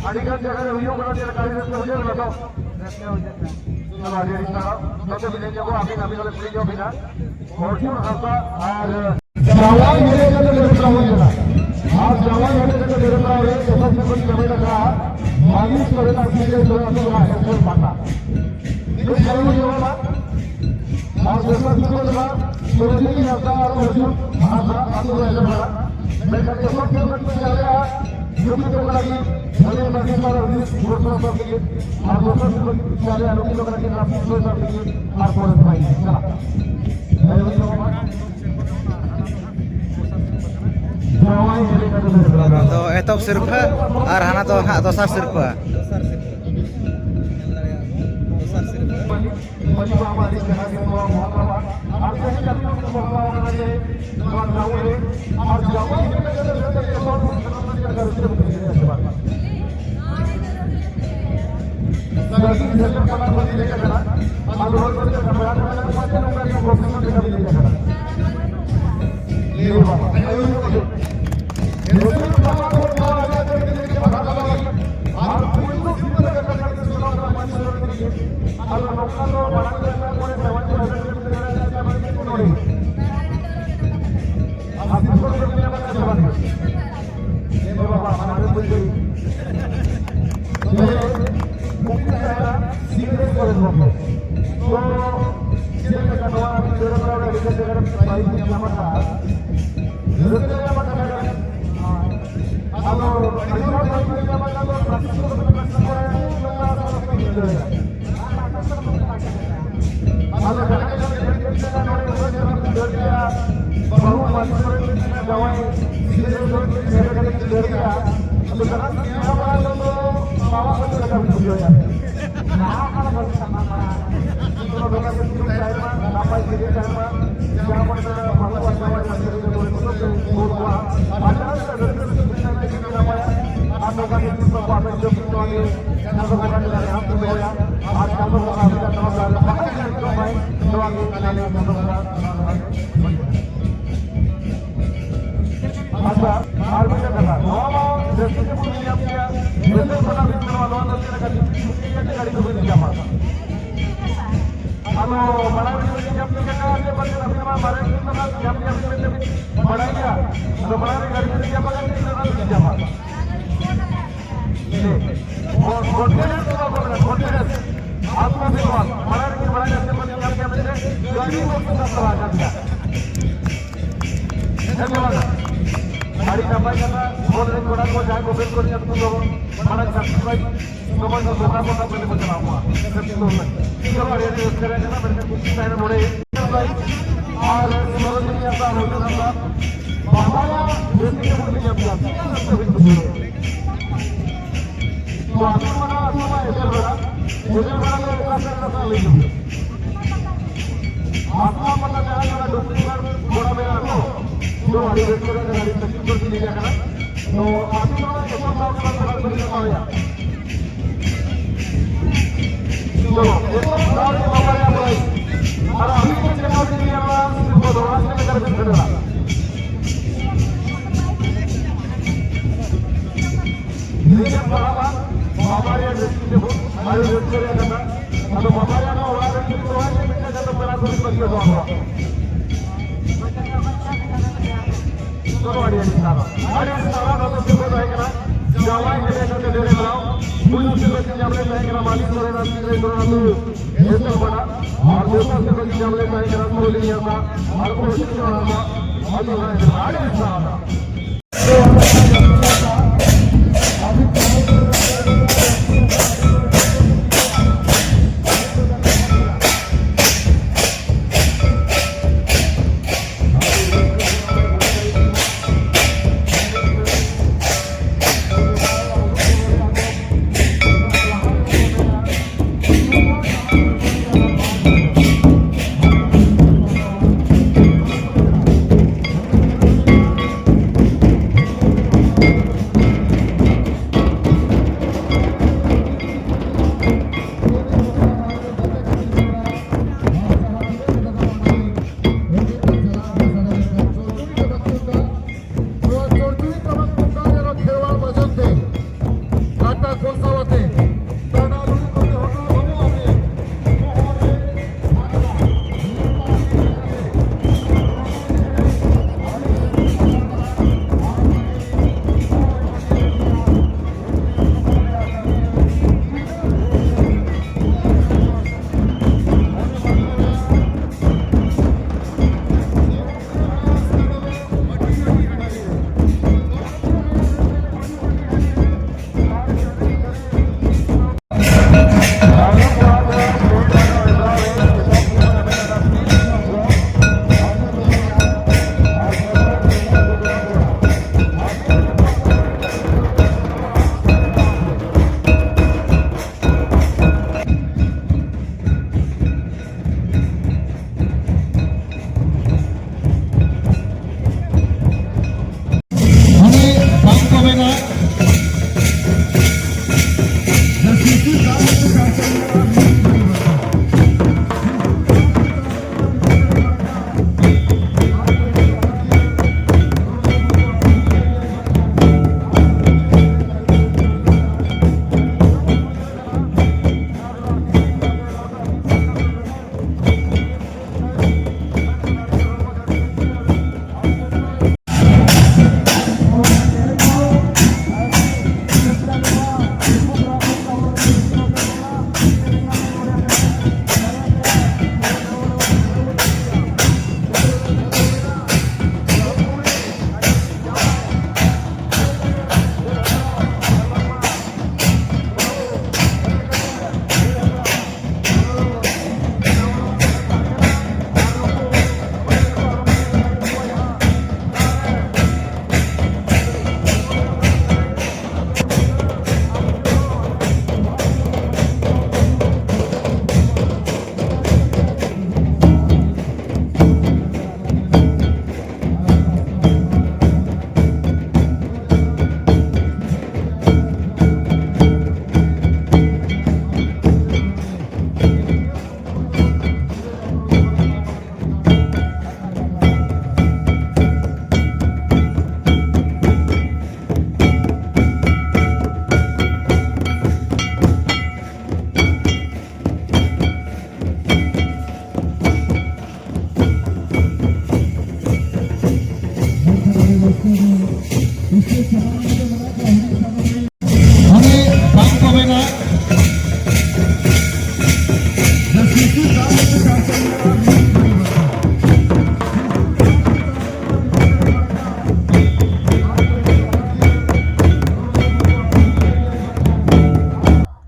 ᱟᱹᱰᱤ ᱜᱟᱱ ᱡᱟᱭᱜᱟ ᱨᱮ ᱦᱩᱭᱩᱜ ᱠᱟᱱᱟ, ᱪᱮᱫ ᱞᱮᱠᱟ ᱟᱹᱰᱤ ᱨᱟᱹᱥᱠᱟᱹ ᱵᱩᱡᱷᱟᱹᱣ ᱠᱟᱱᱟ ᱛᱚ? ᱨᱟᱹᱥᱠᱟᱹ ᱵᱩᱡᱷᱟᱹᱜ ᱠᱟᱱᱟ᱾ ᱪᱚᱞᱚ, ᱟᱹᱰᱤ ᱟᱹᱰᱤ ᱥᱟᱨᱦᱟᱣ᱾ ᱱᱚᱛᱮ ᱵᱤᱱ ᱦᱮᱡ ᱧᱚᱜᱚᱜᱼᱟ, ᱟᱹᱵᱤᱱ, ᱟᱹᱵᱤᱱ ᱦᱚᱸᱞᱮ ᱠᱩᱞᱤ ᱧᱚᱜ ᱵᱤᱱᱟ᱾ ᱚᱨᱡᱩᱱ ᱦᱟᱸᱥᱫᱟ ᱟᱨ ᱡᱟᱶᱟᱭ ᱦᱮᱡ ᱠᱟᱛᱮ ᱜᱨᱮᱯᱛᱟᱨ ᱦᱩᱭ ᱞᱮᱱᱟ᱾ ᱟᱨ ᱡᱟᱶᱟᱭ ᱦᱮᱡ ᱠᱟᱛᱮ ᱜᱨᱮᱯᱛᱟᱨ ᱨᱮ ᱮᱥ ᱮᱥ ᱯᱤ ᱠᱚ ᱡᱟᱢᱟᱭ ᱞᱮᱠᱟ ᱢᱟᱹᱞᱤᱥ ᱠᱚᱨᱮᱱᱟᱜ ᱥᱤᱡᱮ ᱫᱚ ᱟᱹᱛᱩ ᱨᱮᱱᱟᱜ ᱦᱮᱡ ᱯᱟᱦᱴᱟ᱾ ᱱᱤᱛ ᱦᱟᱹᱵᱤᱡ ᱵᱚᱱ ᱧᱮᱞᱟ, ᱟᱨ ᱮᱥ ᱮᱥ ᱯᱤ ᱠᱚ ᱡᱟᱢᱟᱭ ᱥᱚᱨᱚᱡᱤᱱᱤ ᱦᱟᱸᱥᱫᱟ ᱟᱨ ᱚᱨᱡᱩᱱ ᱦᱟᱸᱥᱫᱟ ᱟᱹᱛᱩ ᱨᱮ ᱦᱮᱡ ᱞᱮᱱᱟ᱾ ᱢᱮᱱᱠᱷᱟᱱ ᱮᱥ ᱮᱥ ᱯᱤ ᱠᱚ ᱡᱟᱢᱟᱭ ᱞᱮᱠᱟ ᱱᱩᱠᱩ ᱫᱚ ᱠᱟᱱᱟ ᱠᱤᱱ ᱵᱷᱟᱞᱮ ᱢᱟᱹᱡᱷᱤ ᱯᱟᱨᱟ ᱦᱩᱭᱩᱜ ᱜᱚᱴᱟ ᱥᱟᱶ ᱛᱮᱜᱮ, ᱟᱨ ᱜᱚᱴᱟ ᱥᱟᱶ ᱛᱮᱜᱮ ᱪᱟᱞᱮ ᱟᱨ ᱱᱩᱠᱤᱱ ᱫᱚ ᱠᱟᱱᱟ ᱠᱤᱱ ᱨᱟᱥᱴᱨᱤᱭᱚ ᱥᱟᱶ ᱛᱮᱜᱮ, ᱟᱨ ᱯᱚᱨᱮ ᱫᱚ ᱵᱟᱭ ᱪᱟᱞᱟᱜ᱾ ᱫᱚ ᱮᱛᱚᱦᱚᱵ ᱥᱤᱨᱯᱷᱟᱹ ᱟᱨ ᱦᱟᱱᱟ ᱫᱚ ᱦᱟᱸᱜ ᱫᱚᱥᱟᱨ ᱥᱤᱨᱯᱷᱟᱹ᱾ ᱢᱟᱹᱡᱷᱤ ᱵᱟᱵᱟ ᱟᱹᱰᱤ ᱪᱮᱦᱨᱟ ᱜᱮ ᱱᱚᱣᱟ ᱢᱚᱦᱚᱛ ᱵᱟᱵᱟ ᱟᱨ ᱡᱟᱦᱟᱸ ᱠᱟᱹᱢᱤ ᱠᱚ ᱵᱟᱯᱞᱟ ᱟᱠᱟᱱᱟ ᱡᱮ ᱱᱚᱣᱟ ᱜᱟᱶ ᱨᱮ ᱟᱨ ᱡᱟᱶᱟᱭ ᱦᱤᱡᱩᱜ ᱞᱟᱹᱜᱤᱫ ᱛᱮ ᱡᱚᱛᱚ ᱦᱚᱲ ᱠᱚ ᱥᱮᱱᱚᱜ ᱞᱟᱹᱜᱤᱫ ᱟᱨ ᱨᱟᱹᱥᱠᱟᱹ ᱵᱩᱡᱷᱟᱹᱣ ᱠᱮᱫᱟ ᱥᱮ ᱵᱟᱝ? ᱟᱪᱪᱷᱟ, ᱟᱨ ᱢᱤᱫᱴᱟᱝ ᱠᱟᱛᱷᱟ, ᱱᱚᱣᱟ ᱢᱟ ᱡᱟᱹᱥᱛᱤ ᱜᱮᱵᱚᱱ ᱧᱮᱞ ᱧᱟᱢ ᱜᱮᱭᱟ, ᱱᱤᱛᱚᱜ ᱠᱷᱚᱱᱟᱜ ᱦᱩᱭᱩᱜ ᱠᱟᱱᱟ, ᱱᱚᱣᱟ ᱫᱚ ᱪᱮᱫ ᱞᱮᱠᱟ ᱡᱩᱫᱤ ᱪᱷᱩᱴᱤ ᱠᱟᱛᱮ ᱜᱟᱹᱰᱤ ᱠᱚᱵᱚᱱ ᱧᱟᱢᱟ᱾ ᱟᱫᱚ ᱢᱟᱲᱟᱝ ᱨᱮ ᱜᱟᱹᱰᱤ ᱧᱟᱢ ᱞᱮᱠᱟ ᱥᱮ ᱵᱟᱝ, ᱟᱹᱵᱤᱱ ᱢᱟ ᱢᱟᱨᱮ ᱜᱮ ᱠᱟᱱᱟ, ᱧᱟᱢ ᱜᱮᱭᱟ ᱵᱤᱱ ᱢᱮᱱᱛᱮ ᱵᱤᱱ ᱵᱟᱲᱟᱭ ᱜᱮᱭᱟ᱾ ᱟᱫᱚ ᱢᱟᱲᱟᱝ ᱨᱮ ᱜᱟᱹᱰᱤ ᱵᱤᱱ ᱧᱟᱢ ᱟᱠᱟᱫ ᱛᱤᱱᱟᱹᱜ ᱜᱟᱱ ᱵᱤᱱ ᱧᱟᱢᱟ? ᱠᱚᱱᱯᱷᱤᱰᱮᱱᱥ ᱫᱚ ᱵᱟᱠᱚ ᱢᱮᱱᱟ, ᱠᱚᱱᱯᱷᱤᱰᱮᱱᱥ᱾ ᱟᱛᱢᱚᱵᱤᱥᱣᱟᱥ, ᱢᱟᱲᱟᱝ ᱨᱮᱜᱮ ᱵᱟᱲᱟᱭ ᱠᱟᱛᱮ ᱵᱚᱱ ᱧᱟᱢ ᱜᱮᱭᱟ ᱢᱮᱱᱛᱮ, ᱜᱟᱹᱰᱤ ᱵᱚᱱ ᱥᱟᱯᱲᱟᱣ ᱟᱠᱟᱫ ᱜᱮᱭᱟ᱾ ᱦᱮᱸ ᱥᱮ ᱵᱟᱝᱟ? ᱟᱹᱰᱤ ᱱᱟᱯᱟᱭ ᱠᱟᱛᱷᱟ, ᱯᱷᱳᱱ ᱨᱮ ᱠᱚᱲᱟ ᱠᱚ ᱡᱟᱦᱟᱸᱭ ᱠᱚ ᱵᱮᱞ ᱠᱚ ᱧᱟᱢ ᱠᱚ ᱢᱟᱲᱟᱝ ᱥᱟᱵᱥᱠᱨᱟᱭᱤᱵ ᱥᱚᱢᱚᱭ ᱫᱚ ᱫᱚᱠᱟᱱ ᱫᱚᱠᱟᱱ ᱛᱮ ᱠᱚ ᱪᱟᱞᱟᱣ ᱠᱚᱜᱼᱟ᱾ ᱪᱚᱞᱚ, ᱟᱹᱰᱤ ᱟᱹᱰᱤ ᱨᱟᱹᱥᱠᱟᱹ ᱨᱮᱭᱟᱜ ᱠᱟᱛᱷᱟ, ᱢᱮᱱᱠᱷᱟᱱ ᱠᱩᱥᱤ ᱛᱟᱦᱮᱱᱟ ᱱᱚᱰᱮ᱾ ᱟᱨ ᱥᱚᱨᱚᱡᱤᱱᱤ ᱦᱟᱸᱥᱫᱟ, ᱨᱚᱵᱤᱱ ᱦᱟᱸᱥᱫᱟ, ᱵᱟᱵᱟᱭᱟ ᱵᱮᱥ ᱜᱮ ᱵᱚᱱ ᱧᱟᱢ ᱜᱮᱭᱟ᱾ ᱛᱤᱱᱟᱹᱜ ᱨᱟᱹᱥᱠᱟᱹ ᱵᱤᱱ ᱵᱩᱡᱷᱟᱹᱣᱟ? ᱛᱚ, ᱟᱹᱛᱩ ᱢᱟᱱᱟ, ᱟᱹᱛᱩ ᱢᱟ ᱮᱫᱮᱞ ᱵᱮᱲᱟ, ᱮᱫᱮᱞ ᱵᱮᱲᱟ ᱫᱚ ᱚᱠᱟ ᱥᱮᱫ ᱨᱮ ᱞᱟᱹᱭ ᱧᱚᱜ ᱵᱤᱱ᱾ ᱟᱛᱢᱟ ᱯᱟᱛᱟ ᱡᱟᱦᱟᱸ ᱠᱟᱱᱟ, ᱰᱩᱢᱱᱤ ᱜᱟᱲ ᱜᱚᱲᱟ ᱢᱮᱱᱟᱜᱼᱟ ᱛᱚ, ᱛᱚ ᱟᱹᱰᱤ ᱨᱟᱹᱥᱠᱟᱹ ᱨᱮ ᱟᱹᱰᱤ ᱥᱟᱺᱜᱤᱧ ᱠᱷᱚᱱ ᱵᱤᱱ ᱦᱮᱡ ᱟᱠᱟᱱᱟ᱾ ᱛᱚ ᱟᱹᱵᱤᱱ ᱱᱚᱣᱟ ᱮᱛᱚᱢ ᱫᱟᱣ ᱠᱟᱱᱟ, ᱛᱷᱚᱲᱟ ᱵᱤᱱ ᱦᱟᱛᱟᱣ ᱮᱭᱟ᱾ ᱵᱟᱵᱟ ᱨᱮᱭᱟᱜ ᱨᱟᱹᱥᱠᱟᱹ ᱛᱮᱵᱚᱱ ᱟᱹᱰᱤ ᱨᱟᱹᱥᱠᱟᱹ ᱨᱮᱭᱟᱜ ᱠᱟᱛᱷᱟ᱾ ᱟᱫᱚ ᱵᱟᱵᱟ ᱨᱮᱭᱟᱜ ᱱᱚᱣᱟ ᱚᱲᱟᱜ ᱨᱮ ᱪᱮᱫ ᱠᱚ ᱦᱚᱸ ᱪᱮᱫ ᱢᱤᱫᱴᱟᱝ ᱠᱟᱛᱮ ᱯᱮᱲᱟ ᱠᱚ ᱵᱟᱹᱜᱤ ᱦᱚᱴᱚ ᱟᱠᱚᱣᱟ᱾ ᱛᱚᱵᱮ ᱟᱹᱰᱤ ᱟᱹᱰᱤ ᱥᱟᱨᱦᱟᱣ᱾ ᱟᱹᱰᱤ ᱟᱹᱰᱤ ᱥᱟᱨᱦᱟᱣ᱾ ᱱᱚᱣᱟ ᱫᱚ ᱥᱤᱨᱯᱟᱹ ᱛᱟᱦᱮᱸ ᱠᱟᱱᱟ᱾ ᱡᱟᱶᱟᱭ ᱠᱟᱛᱮ ᱱᱚᱛᱮ ᱰᱮᱨᱮ ᱵᱮᱱᱟᱣ᱾ ᱯᱩᱭᱞᱩ ᱥᱤᱨᱯᱟᱹ ᱧᱟᱢ ᱞᱮᱱ ᱛᱟᱦᱮᱸ ᱠᱟᱱᱟ ᱢᱟᱹᱞᱤ ᱥᱚᱨᱮᱱ ᱟᱨ ᱥᱤᱝᱨᱟᱹᱭ ᱥᱚᱨᱮᱱ ᱟᱹᱛᱩ ᱮᱥᱮᱞ ᱯᱟᱲᱟ᱾ ᱟᱨ ᱫᱚᱥᱟᱨ ᱥᱤᱨᱯᱟᱹ ᱧᱟᱢ ᱞᱮᱱ ᱛᱟᱦᱮᱸ ᱠᱟᱱᱟ ᱥᱩᱨᱚᱡᱤᱱᱤ ᱦᱟᱸᱥᱫᱟ ᱟᱨ ᱯᱩᱨᱚᱥᱤᱛ ᱦᱟᱸᱥᱫᱟ᱾ ᱟᱹᱰᱤ ᱟᱹᱰᱤ ᱥᱟᱨᱦᱟᱣ᱾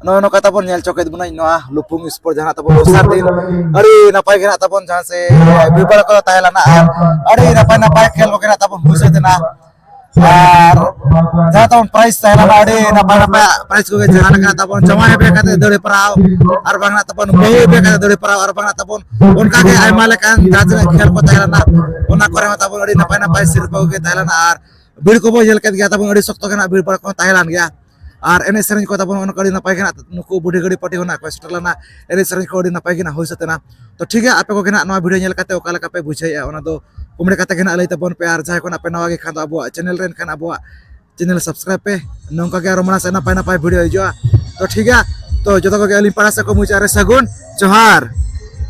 ᱱᱚᱜᱼᱚ ᱱᱚᱝᱠᱟ ᱛᱟᱵᱚᱱ ᱧᱮᱞ ᱪᱚ ᱠᱮᱫ ᱵᱚᱱᱟ ᱱᱚᱣᱟ ᱞᱩᱯᱩᱝ ᱥᱯᱳᱨᱴ, ᱡᱟᱦᱟᱸ ᱛᱟᱵᱚᱱ ᱫᱚᱥᱟᱨ ᱫᱤᱱ ᱟᱹᱰᱤ ᱱᱟᱯᱟᱭ ᱜᱮ ᱱᱟᱜ ᱛᱟᱵᱚᱱ ᱡᱟᱦᱟᱸ ᱥᱮ ᱵᱷᱤᱲ ᱵᱟᱲᱟ ᱠᱚ ᱛᱟᱦᱮᱸ ᱞᱮᱱᱟ ᱟᱨ ᱟᱹᱰᱤ ᱱᱟᱯᱟᱭ ᱱᱟᱯᱟᱭ ᱠᱷᱮᱞ ᱠᱚᱜᱮ ᱱᱟᱜ ᱛᱟᱵᱚᱱ ᱦᱩᱭ ᱥᱟᱹᱛ ᱮᱱᱟ᱾ ᱟᱨ ᱡᱟᱦᱟᱸ ᱛᱟᱵᱚᱱ ᱯᱨᱟᱭᱤᱡᱽ ᱛᱟᱦᱮᱸ ᱞᱮᱱᱟ ᱟᱹᱰᱤ ᱱᱟᱯᱟᱭ ᱱᱟᱯᱟᱭ ᱯᱨᱟᱭᱤᱡᱽ ᱠᱚᱜᱮ, ᱡᱟᱦᱟᱸ ᱞᱮᱠᱟ ᱛᱟᱵᱚᱱ ᱡᱟᱶᱟᱭ ᱦᱮᱵᱮ ᱠᱟᱛᱮ ᱫᱟᱹᱲ ᱦᱮᱯᱨᱟᱣ, ᱟᱨ ᱵᱟᱝ ᱱᱟᱜ ᱛᱟᱵᱚᱱ ᱵᱟᱹᱦᱩ ᱦᱮᱵᱮ ᱠᱟᱛᱮ ᱫᱟᱹᱲ ᱦᱮᱯᱨᱟᱣ, ᱟᱨ ᱵᱟᱝ ᱱᱟᱜ ᱛᱟᱵᱚᱱ ᱚᱱᱠᱟ ᱜᱮ ᱟᱭᱢᱟ ᱞᱮᱠᱟᱱ ᱡᱟᱦᱟᱸ ᱛᱤᱱᱟᱹᱜ ᱠᱷᱮᱞ ᱠᱚ ᱛᱟᱦᱮᱸ ᱞᱮᱱᱟ, ᱚᱱᱟ ᱠᱚᱨᱮ ᱦᱚᱸ ᱛᱟᱵᱚᱱ ᱟᱹᱰᱤ ᱱᱟᱯᱟᱭ ᱱᱟᱯᱟᱭ ᱥᱤᱨᱯᱟᱹ ᱠᱚᱜᱮ ᱛᱟᱦᱮᱸ ᱞᱮᱱᱟ᱾ ᱟᱨ ᱵᱷᱤᱲ ᱠᱚᱵᱚᱱ ᱧᱮᱞ ᱠᱮᱫ ᱜᱮᱭᱟ ᱛᱟᱵᱚᱱ, ᱟᱹᱰᱤ ᱥᱚᱠᱛᱚ ᱜᱮ ᱱᱟᱜ ᱵᱷᱤᱲ ᱵᱷᱟᱲ ᱠᱚᱦᱚᱸ ᱛᱟᱦᱮᱸ ᱞᱮᱱ ᱜᱮᱭᱟ᱾ ᱟᱨ ᱮᱱᱮᱡ ᱥᱮᱨᱮᱧ ᱠᱚ ᱛᱟᱵᱚᱱ ᱚᱱᱠᱟ ᱟᱹᱰᱤ ᱱᱟᱯᱟᱭ ᱜᱮ ᱱᱟᱜ ᱱᱩᱠᱩ ᱵᱩᱰᱷᱤ ᱜᱟᱹᱰᱤ ᱯᱟᱨᱴᱤ ᱦᱚᱸ ᱱᱟᱜ ᱠᱚ ᱥᱮᱴᱮᱨ ᱞᱮᱱᱟ᱾ ᱮᱱᱮᱡ ᱥᱮᱨᱮᱧ ᱠᱚ ᱟᱹᱰᱤ ᱱᱟᱯᱟᱭ ᱜᱮ ᱱᱟᱜ ᱦᱩᱭ ᱥᱟᱹᱛ ᱮᱱᱟ᱾ ᱛᱚ ᱴᱷᱤᱠ ᱜᱮᱭᱟ, ᱟᱯᱮ ᱠᱚᱜᱮ ᱱᱟᱜ ᱱᱚᱣᱟ ᱵᱷᱤᱰᱤᱭᱳ ᱧᱮᱞ ᱠᱟᱛᱮ ᱚᱠᱟ ᱞᱮᱠᱟ ᱯᱮ ᱵᱩᱡᱷᱟᱹᱣᱮᱫᱼᱟ, ᱚᱱᱟ ᱫᱚ ᱠᱚᱢᱮᱱᱴ ᱠᱟᱛᱮ ᱜᱮ ᱱᱟᱜ ᱞᱟᱹᱭ ᱛᱟᱵᱚᱱ ᱯᱮ᱾ ᱟᱨ ᱡᱟᱦᱟᱸᱭ ᱠᱚ ᱱᱟᱜ ᱯᱮ ᱱᱟᱣᱟ ᱜᱮ ᱠᱷᱟᱱ ᱫᱚ ᱟᱵᱚᱣᱟᱜ ᱪᱮᱱᱮᱞ ᱨᱮᱱ ᱠᱷᱟᱱ ᱟᱵᱚᱣᱟᱜ ᱪᱮᱱᱮᱞ ᱥᱟᱵᱥᱠᱨᱟᱭᱤᱵ ᱯᱮ᱾ ᱱᱚᱝᱠᱟ ᱜᱮ ᱟᱨᱚ ᱢᱟᱲᱟᱝ ᱥᱮᱫ ᱱᱟᱯᱟᱭ ᱱᱟᱯᱟᱭ ᱵᱷᱤᱰᱤᱭᱳ ᱦᱤᱡᱩᱜᱼᱟ᱾ ᱛᱚ ᱴᱷᱤᱠ ᱜᱮᱭᱟ, ᱛᱚ ᱡᱚᱛᱚ ᱠᱚᱜᱮ ᱟᱹᱞᱤᱧ ᱯᱟᱲᱟ ᱥᱮᱫ ᱠᱚ ᱢᱩᱪᱟᱹᱫ ᱨᱮ ᱥᱟᱹᱜᱩᱱ ᱡᱚᱦᱟᱨ᱾